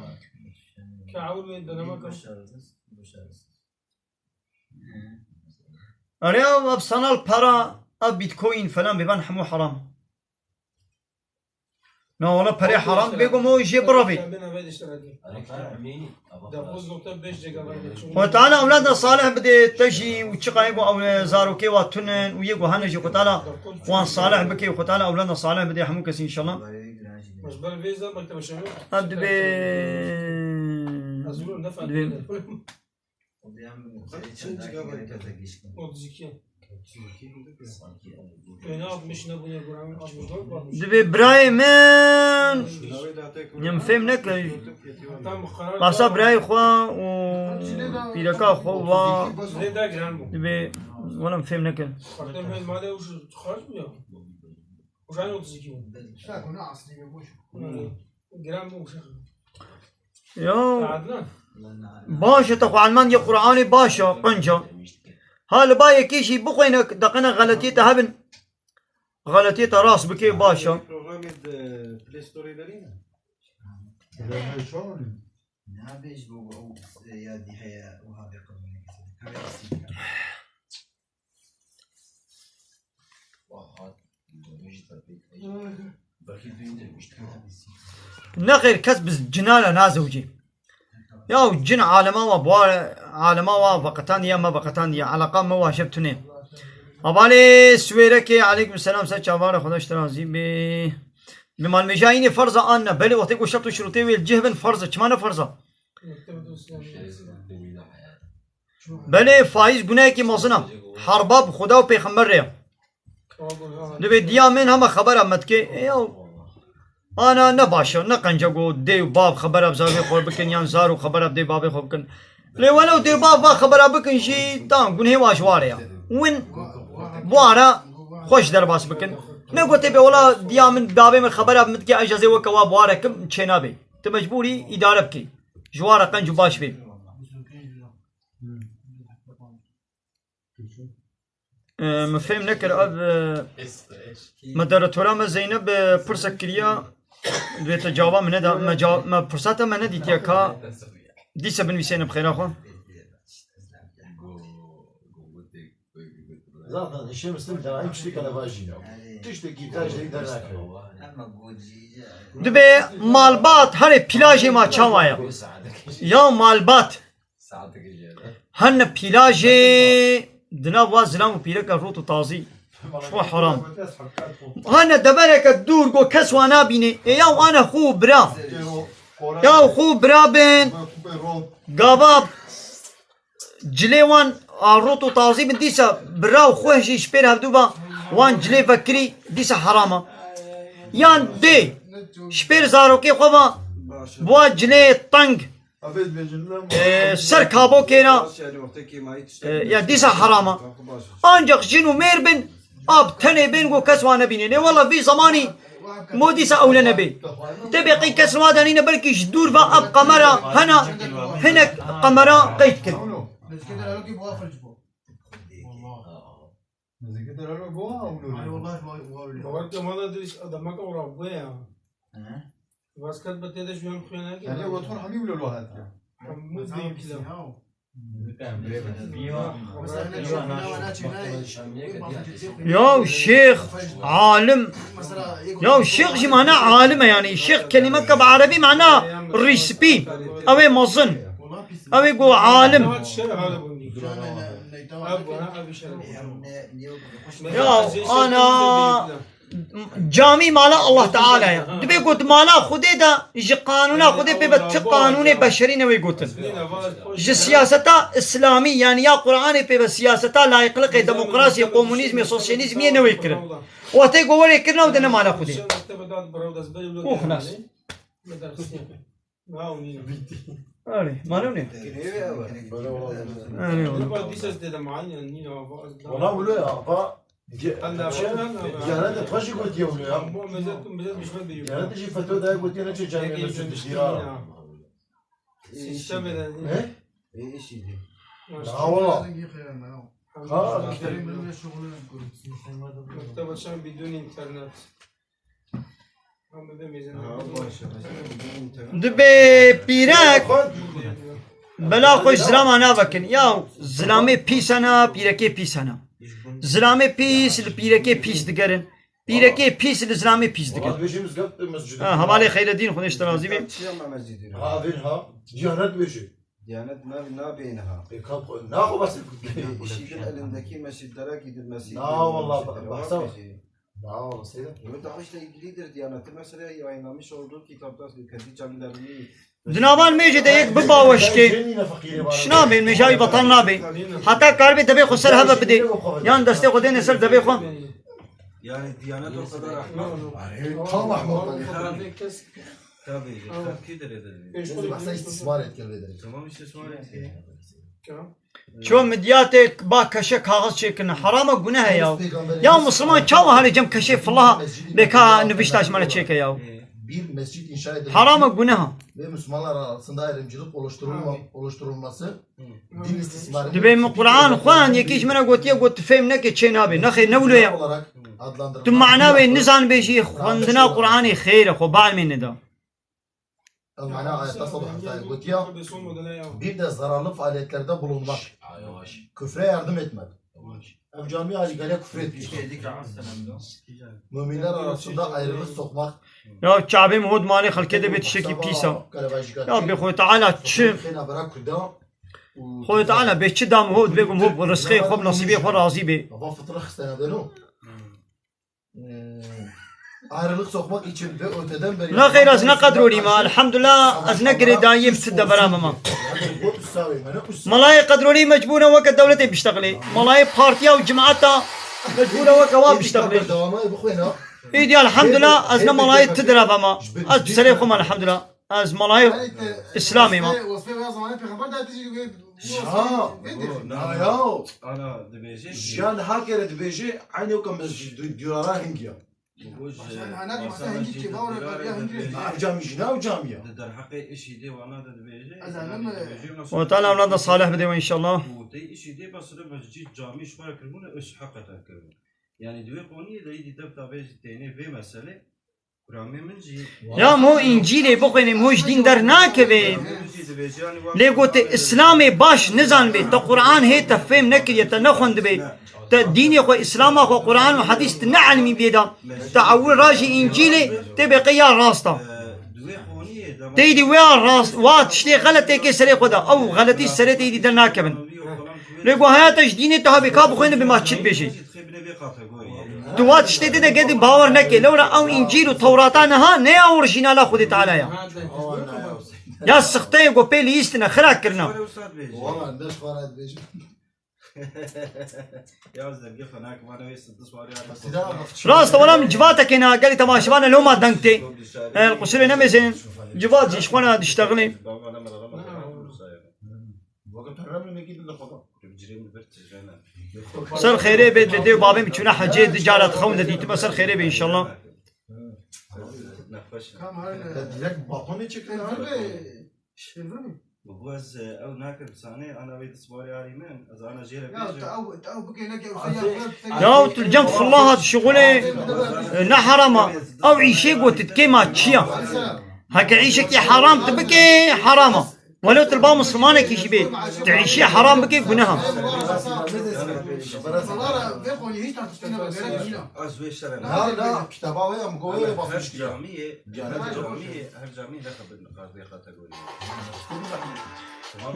Erê ev, ev sanal para, ev bitcoin falan bêvan hemû heram. Na wala perê heram bê ku mo jê biravê. Xwe Teala ewlada salih bidê te jî û çiqa ye ku ew zarokê wa tunin û yê ku hene jî Xwe Teala wan salih bike û Xwe Teala ewlada salih bidê hemû kesî înşallah. Ev dibê, dibê. Dibê birayê min, em fêm nekin. Basa birayê xwe û pîreka xwe wa dibê, wala em fêm nekin. Ya. Baş e, te xwe elmandiye Qur'anê baş e, qenc e. Ha li ba yekê jî bixwîne, deqene xeletiyê te hebin. Xeletiyê te rast bikê, baş e. Programê di Play Storeê derî ne? Nabêj bû ew ya dî heye û habê qebûl nekirî. Nexêr, kes bi cina re nazewicê. Ya cin alema wa, buhar alema wa veqetandiye, me veqetandiye. Eleqa me wa jeb tune. Hevalê Swêrekê, aleykum selam, ser çavare, Xweda ji te razî bê. Bi malmêja înê ferz e an ne? Belê, wextê ku şert û şirûtê wê li cih bin ferz e. Çima ne ferz e? Belê, faiz gunehekî mezin e. Herba bi Xuda û Pêxember re ye. Divê diya min hema xebera me dike. E, ya, ana ne baş e, ne qenc e ku dê û bav xebera bi zarokê xwe bikin, yan zarok xebera bi dê bavê xwe bikin. Lê welew dê bav va xebera bikin jî, tamam, gunehê wa ji ware ye. Win bi ware xweş derbas bikin. Ne ku tê bê, wela diya min, bavê min xebera bi min dike, ez jî ez ê weke wa bi ware kim, çênabê. Tu mecbûr î îdare bikî. Ji ware qenc û baş bê. E, min fêm nekir, ev, e, moderatora me Zeynep, e, pirsek kiriya, divê te cava min neda, me ca-, me pirsa te me nedîtiye ka dîse binivîsêne bi xêra xwe. Zaten işe Müslüm daim tiştekî levajîne. Tiştekî taş derî dernakeve. Dibê malbat, herê pîlajê ma çawa ye? Ya malbat. Hene pîlajê di nav wa zilam û pîreka rot û tazî. Ji xwe heram. Hene devereke dûr ku kes wa nabînê. Ê ya wane xwe û bira. Ya xwe û bira bin. Gava cilê wan a rot û tazî bin, dîsa bira û xwe jî ji pêr hevdû ba wan cilê vekirî, dîsa heram e. Yan dê ji pêr zarokê xwe ba bi wa cilê teng, e, ser kabokê re, e, ya dîsa heram e. Ancak jin û mêr bin, a bi tenê bên ku kes wan nebîne. Lê wela vî zemanî mo dîsa ewle nebê. Tê bê qey kes li wa de nîne, belkî ji dûr ve ev qemera hena, hinek qemera qeyd kin. Bawer ke mala dirîş adamaka ora buye ya. Vasket be tê de ji yan xuya nake. Hemî wilo lo hat ya. Hemû bîn kila. Ya şêx, alim. Ya şêx jî mana alim e yani. Şêx kelimeke bi erebî mana rîspî. Ew ê mezin. Ew ê ku alim. Ya ana. Camî mala Allah Teala ye. Dibê ku di mala Xwedê de ji qanûna Xwedê pê ve ti qanûnê beşerî newê gotin. Ji siyaseta îslamî, yani ya Qur'anê pê ve siyaseta layıklıkê, demokrasiyê, komunîzmê, sosyalîzmiyê newê kirin. Wextê ku werê kirin ew de ne mala Xwedê. Û xilas. Erê, mane nê? Erê, wala. Wala wilo ya, va, ge-, ge-, gere de xwe jî gotiye wilo ya. Gere de jî fetwa daye gotiye neçe camiyê Mesûd diştira. He? Ha, wala. Ha, işte. Mektebe çend bidûn internet. Dibê pîrek bela xwe ji zilama navekin. Ya zilamê pîs hene, pîrekê pîs hene. Zilamê pîs li pîrekê pîs digerin. Pîrekê pîs li zilamê pîs dike. Valla dibêjim mizgeft, mescid. Ha, hevalê Xeyredîn, Xwedê ji te razî be. Çi ya me mescid? Ha, vin ha. Diyanet bêjî. Diyanet nabê, nabê niha. E, kap xwe, naxwe basê kut. İşidir elindeki mescitler gidir mescid. Na, valla, bahsa. Na, valla, seyda. Ve daha işte ilgilidir Diyanet'in mesela yayınlamış olduğu kitapta kendi camilerini Di navan mêjê de yek bibaweşke, tişt nabê, mêja wî betal nabê. Heta karibê devê xwe ser heve bidê. Yan destê xwe dêne ser devê xwe. Yani Diyanet o kadar ahmak. Tam ahmak. Tabii, tabii ki derede. Biz bahsa istismar etken bedeli. Tamam, istismar etken. Ço midyatê ba keşe kaxiz çêkirine. Heram e, guneh e yaw. Ya Musliman çawa halê cem keşê filah bê ka nivîşta ji me re çêke yaw. Bir mescit inşa edilmesi Heram e, guneh e. Ve Müslümanlar arasında ayrımcılık oluşturulma-, oluşturulması din istismarı Dibê min Quran xwend, yekî ji min re gotiye, got, tu fêm neke çê nabê. Nexêr, ne wilo ye. Olarak adlandırılmakla Tu mana wê nizanibê jî, xwendina Quranê xêr e, xwe balmê neda. Mana ayette sabah gotiya, bir de zararlı faaliyetlerde bulunmak. Küfre yardım etmek. Ev cami alîgale küfür etmiş. Müminler arasında ayrılık sokmak. Ya çavê min hot malê xelkê de bê tiştekî pîs e. Ya bê Xwedê Teala çi? Xêna bera Kurda. Xwedê Teala bê çi da min hot bê ku min hot rizqê xwe bi nasîbê xwe razî bê. Ava fıtırı xistene beno. Ayrılık sokmak için ve öteden beri Naxêr ez ne qedrolî me, elhamdulillah ez ne girêdayiyê bi ti devera me ma. Melayê qedrolî mecbûr e weke dewletê biştexilê. Melayê partiya û cemaeta mecbûr e weke wan biştexilê. Îdî elhamdulillah ez ne melayê ti dereva me. Ez bi serê xwe me elhamdulillah. Ez malayê Îslamê me. Wesfê wê zamanê pêxember da tijî wê Ha, na ya. Ana dibêje. Jiyan ha kere dibêje, aynı o mescid diyara hingiya. Ana di masa hingi keva ora kariya hingi. Na ev cami jina ev camiya. Di derheqê işî dê wana de dibêje. Ez anlamadım. Xwedê Teala evlada salih bide we inşallah. Û tey işî dê basire mescid cami ji xwe re kiribûne, öz heqeten kiribûne. Yani di wê qoniyê de îdî dev tabê jî tênê vê mesele. Ya mo Încîlê bixwêne, mo ji dîn dernakeve. Lê gote Îslamê baş nizanibê, te Quran hê te fêm nekiriye, te nexwendibê, te dînê xwe, Îslama xwe, Quran û hedîs tu neelmî bê da, te ewil rajî Încîlê tê bê qey ya rast a. Têdî wê ya rast, wa tiştê xeletê kê serê xwe de, ew xeletî serê têdî dernakevin. Lê ku heya te ji dînê te habê ka bixwêne bê ma çi dibêjî? Tu wa tiştê dide gedî bawer neke. Lewra ew Încîl û Tewrata niha ne ya orîjînala Xwedê Teala ya. Ya sixte ye ku pê lihîstine, xirak kirine. Wala ne ji xwe re dibêjim. Ya zergê xwe nak, vana wê sixte swar ya. Rast e, wala min civatekê na gelî temaşevane loma deng tê. El qusirê nemêzin. Civat jî ji xwe na diştexilê. Ser xêrê bê, dê û babê min çûne hecê, di cara dixewin de dîtime, ser xêrê bê inşallah. Direkt balkonê çektin abi. Bi bu ez, e, ew nakim sanê, ana wê di swarê arî min, ez ana jê re Ya, bêjim. te ew, te ew bikê neke, ew Azê- sen ya, Ya tu cem filah hat şixulê, e, ne herama. Ew îşê gotit kê ma çiya. Heke îşekî heram tu bikê, herama. Welo tu li ba Mislimanekî jî bê, tu îşê heram bikê, guneha. Bunlara vê konuyu hiç tartışmaya gerek yok. Ez wê şerê Na, na, kitaba wê em go wê Her basmış diye. Camiyê, her camiyê, her camiyê ne xebir niqaş vê kategoriyê.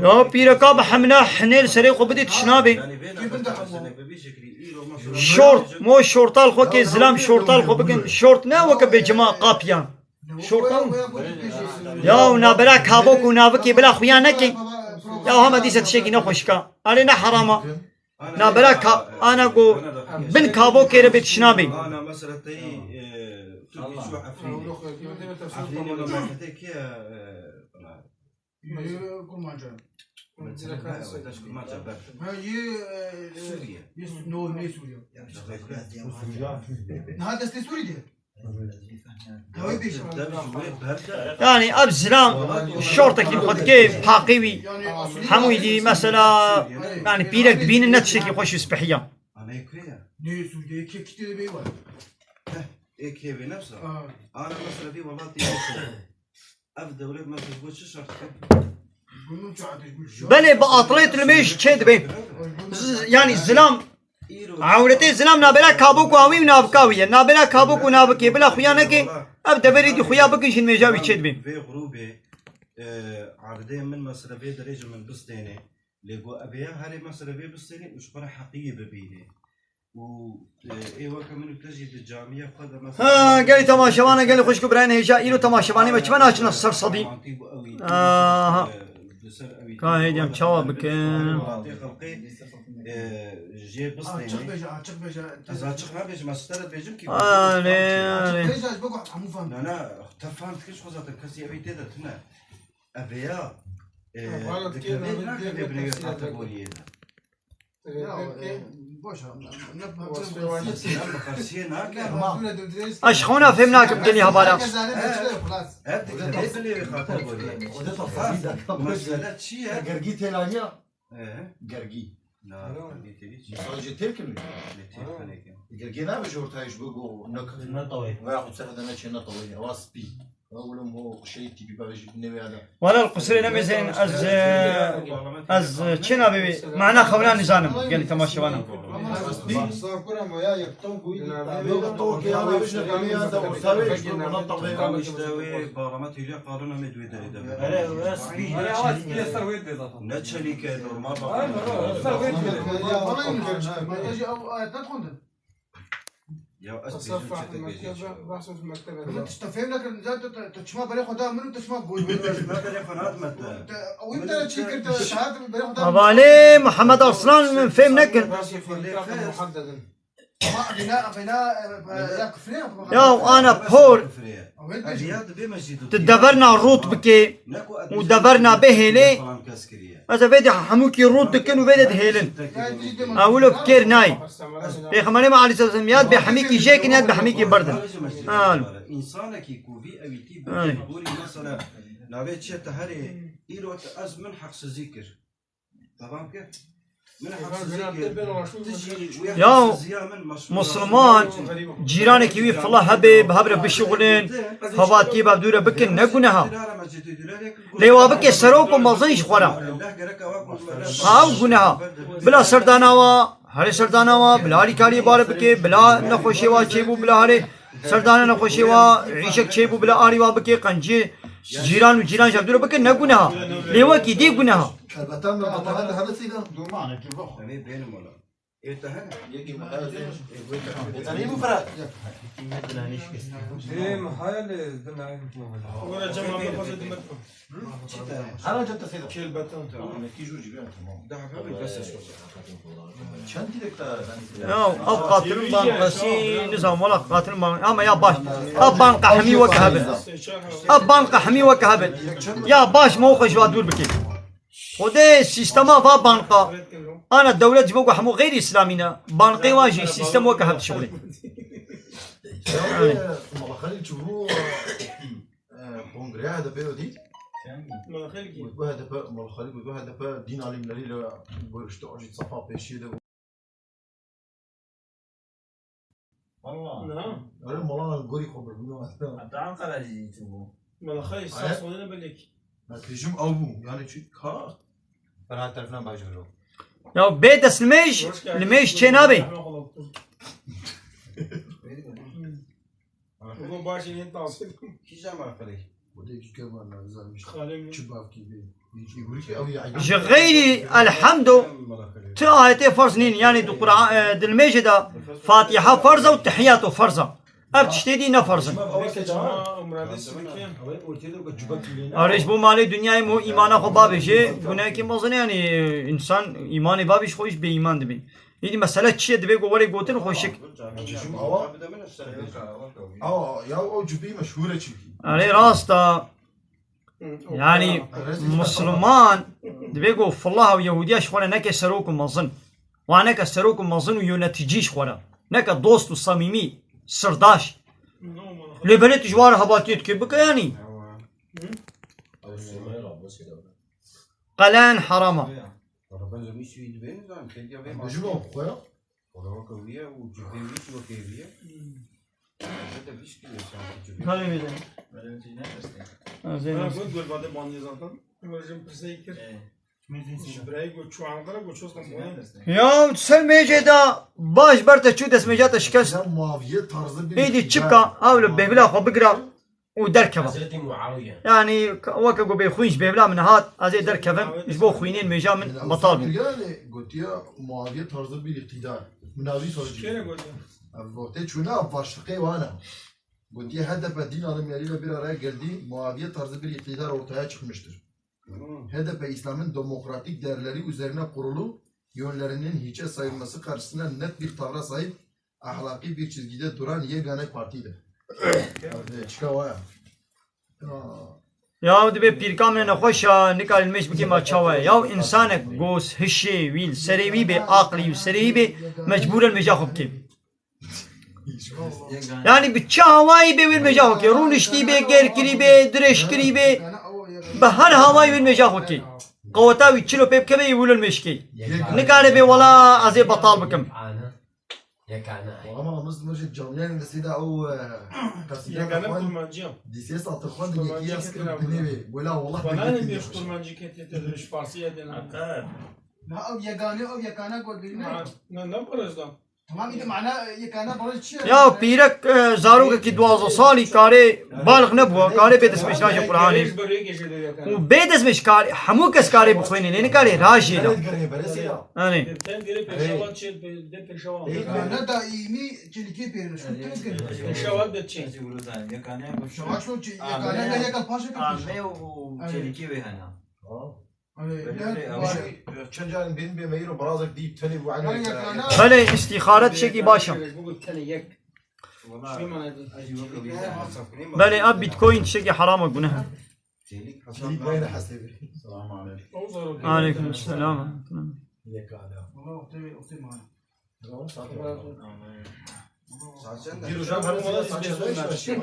Ya pîreka bi hemle hinê li serê xwe bidê tişt nabê. Yani vê nefes Şort, mo şortal xwe kê, zilam şortal xwe bikin. Şort ne weke bêcema qapiyan. Şortal. Ya û nabera kabok û navikê bila xuya nekê. Ya hema dîse tiştekî nexweşika. Erê ne herama. Nabera ka-, ana go bin kabokê re bê tişt nabê. Ana mesela tey, e, Tirkî çû Efrînê. Efrînê memleketê kê ye, e, Pınar? Yê Kurmanca. Mesela, ha, evet, taş Kurmanca ber. Ha, yê, e, Suriye. Yê Su-, no, ne Suriye? Niha destê Sûrî de. Ew ê bêjin. Dev ji wê ber de. Yani ev zilam şortekî xwe dike paqî wî. Hemû dî mesela, yani pîrek dibînin ne tiştekî xweş û spihiya. Anayê kê ye? Ne Sûrî de, kê kitê de bê var. Heh, ê kê bê nefsa. Ha. Ana mesela vî welatî Ev dewlet mesela ji bo çi şert dike? Belê, bi atlê tu li mêj çê dibe. Z-, yani zilam Îro Ewretê zilam nabêra kabok û awî û navika wî ye. Nabêra kabok û navikê bila xuya neke, ev deverê dî xuya bikin jin mêja wî çêdibê. Vê grûbê, e, erdê min mesrefê dirêj min bistêne. Lê ku ev ya herê mesrefê bistêne û ji xwe re heqiyê bibîne. Û, e, ê weke min û te jî di camiya xwe de mesela Ha, gelî temaşevana, gelî xwişk û birayên hêja, îro temaşevanê me çima naçine ser sedî? Aha. Ka hêdiyam çawa bikin? Hatê xelqê, e, jê bistêne. Açık beje, açık beje. Ez açık nabêjim, ez ji te re dibêjim ki Alê, alê. Beje, ez bego hemû fam. Na, na, te fam dikir ji xwe zaten kesî evî tê de tune. Ev ya, e, dikevê nake vê binêre kategoriyê de. Ya, e, boş ver. Ne, ne, ne, Wasfê wan ne, ne, ne, Eş xewna fêm nakim gelî hebara. Ev dikevê binêre kategoriyê. Mesele çi ye? Gergî têlaniya. Ee? Gergî. Na, Alo. Gergî têlî çi? Misal jê têl kirî. Ne têl Alo. Gergî ne bi jor tayış bu bu ne Ne tawê. Veya xu sefede ne çê ne tawê. Ewa spî. Ewa wulum ho şey tipi bavê jî ne veya da. Wala qusirê nemêzên ez, e, ez, e, çê nabê wê. Mana xewna nizanim. Gelî temaşevana. Ewa spî. Yok, yok, ya, ya, bir şey yapamıyorum. Tamam, işte, wê bağlama têliya qalin em ê di wê derê de bibin. Here, wê spî. Here, ewa spî ser wê de zaten. Ne çelîk e, normal bak. Ay, normal, ser wê de. Ya, ez bêjim çi te bêjî. Min tişta fêm nekirin, zaten te, te çima berê xwe da min û te çima goy min. Min berê xwe nadime te. Te, ew te çi kir, te saet berê xwe da. Hevalê Muhammed Arslan min fêm nekin. Ama bina, bina, e, e, ya kufrê, Ya ana por, Ew ê tu bêjî. deverna rût bikê û deverna bihêlê, ez ê vê de hemûkî rût dikin û vê de dihêlin. A wilo bi kêr nayê. Pêxemberê me aleyhisselam ya bê hemîkî jêkin ya bê hemîkî birdin. Alo. Însanekî ku vî ewîtî Ay. bikê gorî mesela navê çi te herê îro te ez min heqsizî kir. Devam ke. Min heqsizî kir. Ti jî wê Ya heqsiziya min mesul Musliman, cîranekî wî fila hebe, bi hev re bişixulin, hevatiyê bi hev dû re bikin, ne guneha. Lê wa bike serok û mezin ji xwe re. Ha, ew guneha. Bila serdana wa, herê serdana wa, bila alîkariyê bare bike, bila nexweşê wa çêbû, bila herê Serdana nexweşê wa, îşek çêbû bila arî wa bike, qenciyê cîran û cîran ji hev dû re bike, ne guneha. Lê wekî dî guneha. Elbette, elbette, hadi, hadi, Seyda. Em ê bênin wala. Ê te hene? Yekî min hene. Ê te hene bu Ferhat? Ê, min haya lê din nayê min wala. Wala cema min xwezê dimet. Hana cem te Seyda. Kêl beton. Tamam, kî jûr cî bîyan, tamam. Da haka bir bes es. Çend direk ta? Ya, ev qatilin banqasî, nizam wala qatilin ban-, ama ya baş. Ev banqa hemî wek hebin. Ev banqa hemî wek hebin. Ya baş, me xwe ji wa dûr bike. Xwedê sîstema va banqa. Ana dewlet ji bo ku hemû xeyrî îslamî ne. Banqê wa jî sîstem wek hev dişixulê. Kongreya H D P dî. Melaxelkî. Got, bu H D P, Melaxelkî got, bu H D P dîn alîmlerî li görüştü, ajî sefa pêşiyê de. Valla. Na. Öyle Melaxelkî gorî xwe bir bunu. Hatta Ankara jî çi bu. Melaxelkî Aya? Sas olene belek. Bak, rejim ew bû. Yani çünkü ka. Ferhat tarafından başvuru. Ya bê dest nimêj, nimêj çê nabe. Bû başê yên tavsê. Kîja me xelê? Xalê min. Çi bavkî bê? Ji xeyrî elhamdo, ti ayetê ferz nîn, yani di Qur'an, e, di nimêjê de Fatiha ferz e û tehiyato ferz e. Ev tiştê dî ne ferz in. Arê ji bo malê dinyayê mo îmana xwe bavêje, gunehekî mezin e, yani, e, însan îmanê bavêj xwe îş bêîman dibî. Îdî mesele çi ye? Divê ku werê gotin xweşik. Awa, awa, ya o cibî meşhur e çünkü. Erê rast e. Yani, Misliman divê ku filah û Yehudiya ji xwe re neke serok û mezin. Wa neke serok û mezin û yöneticî ji xwe re. Neke dost û samîmî, sirdaş. Lê belê tu ji wa re hebatiyê dikê bike, yani. Qelen herama. Wala ben zemî sivî dibê nizanim, têdiya vê Em bejim o xwe ya. Wala weke wî ye û cibê wî jî wekê wî ye. Zete vîst kilo sanki cibê. Kare bide. Böyle bir şey ne dersin? Ha, Zeynep. Ha, bu gol vade bandı zaten. Hocam pirseyik kir. Ee. Ji birayê ku çû Ankara ku çû Stenbolê. Ya ser mêcê de baş ber te çû destmêca te şikest. Ya Muaviye tarzı bir Êdî çipka, ew li bêvila xwe bigira û derkeva. Hazreti Muawiye. Yani weke ku bê xwîn ji bêvila min hat, ez ê derkevim, ji bo xwînên mêja min betal bû. Yani gotiya Muaviye tarzı bir iktidar. Min avî sonucu. Kere gotiya. Ev wextê çûna başlıqê wana. Gotiye H D P din alım yeriyle bir araya geldi, Muaviye tarzı bir iktidar ortaya çıkmıştır. Hı. H D P İslam'ın demokratik değerleri üzerine kurulu, yönlerinin hiçe sayılması karşısında net bir tavra sahip, ahlaki bir çizgide duran yegane partidir. Ev çika waya. Ya. Ya dibê pîrka min nexweş a, nikarin mêj bikî ma çawa ye. Ya insanek gos hişê wî li serê wî bê, aqlî wî serê wî bê, mecbûr e mêja xwe bikê. Yani bi çi hawayî bê wê mêja xwe kê. Rûniştî bê, gêrkirî bê, dirêjkirî bê. Bi her hawayî wê mêja xwe kê. Qeweta wî çilo pê bikeve yê wilo mêj kê. Nikare bê wela ez ê betal bikim. Yekane. Ama mız mıcı camlen de sida o, e, kasida Yekane Kurmancı. Kurmancı. Disiye satır xwan de Kurmancı yeki yaskı ketine bine ve. Böyle Allah Bana ne bir Kurmancı ketine de Farsıya denen. Ha, ev yegane, ev yekane got bilmem. Ne, ne parası da? Tamam, bir de mana, e, yekane parası çi? Ya pîrek, e, zarokekî duwazdeh salî karê balix nebû, karê bê destmêj naje Qur'anê. Û bê destmêj karê, hemû kes karê bixwîne, lê nikarê rajê da. Evet, gare, beresi ya. Hani. Ten dire Pêşawa çê, de Pêşawa. Yekane daîmî çêlikê pêrin, şu tez gel. Pêşawa de çê. Şewa şu çê, yekane de yekal paşa kir. Ame û çêlikê wê hene. Belê, belê, belê. Çend carên bên bê meyîr û birazek dî tenê bû Belê, yekane. Belê, îstîxare tiştekî baş e. Belê, ev Bitcoin tiştekî heram e, guneh e. Çelik Hasan Çelik Bey. Bey de hesabı. Selamun aleyküm. Aleyküm selam. Yekane. Valla ortaya, ortaya mani. Tamam, sakin ol. Saat çend? Bir hocam, her zaman saat çend? Hocam, saat çend?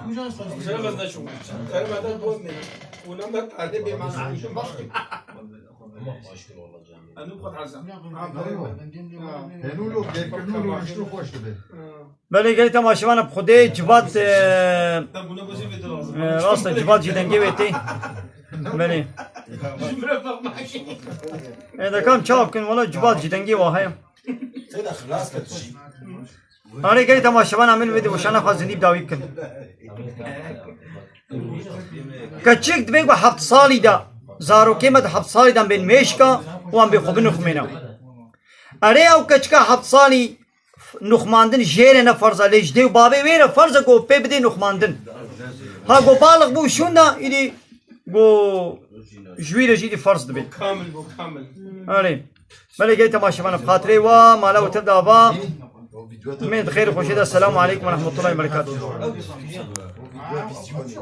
Hocam, ben de çok. Sen benden bozmayın. Ondan da tarihte bir masa. Ama başka olacağım. Anu kadar sen. Enûlo, gêrkirinûlo, riştû xweş dibe. Belê gelê temaşevan, bi Xwedê Civat, e, e, rast e, Civat jî dengê wê tê. Belê. E, dekam çav kin, wala Civat jî dengê wa heye. Arê gelê temaşevan, em ê vê de weşana xwe zindî bi dawî bikin. Keçik divê ku heft salî de, zarokê me di heft salî de bên mêşka wan bê xwe binixumêne. Erê ew keçika heft salî nuxmandin jê re ne ferz e, lê ji dê û bavê wê re ferz e ku pê bidê nuxmandin. Ha ku balix bû şûnda, îdî ku ji wî re jî îdî ferz dibe. Kamil bû, kamil. Erê. Belê gelê temaşevan, bi xatirê wa, mala û tev de ava. Min di xêr û xweşê de, selamu aleykum ve rahmetullahi ve berekatuhu.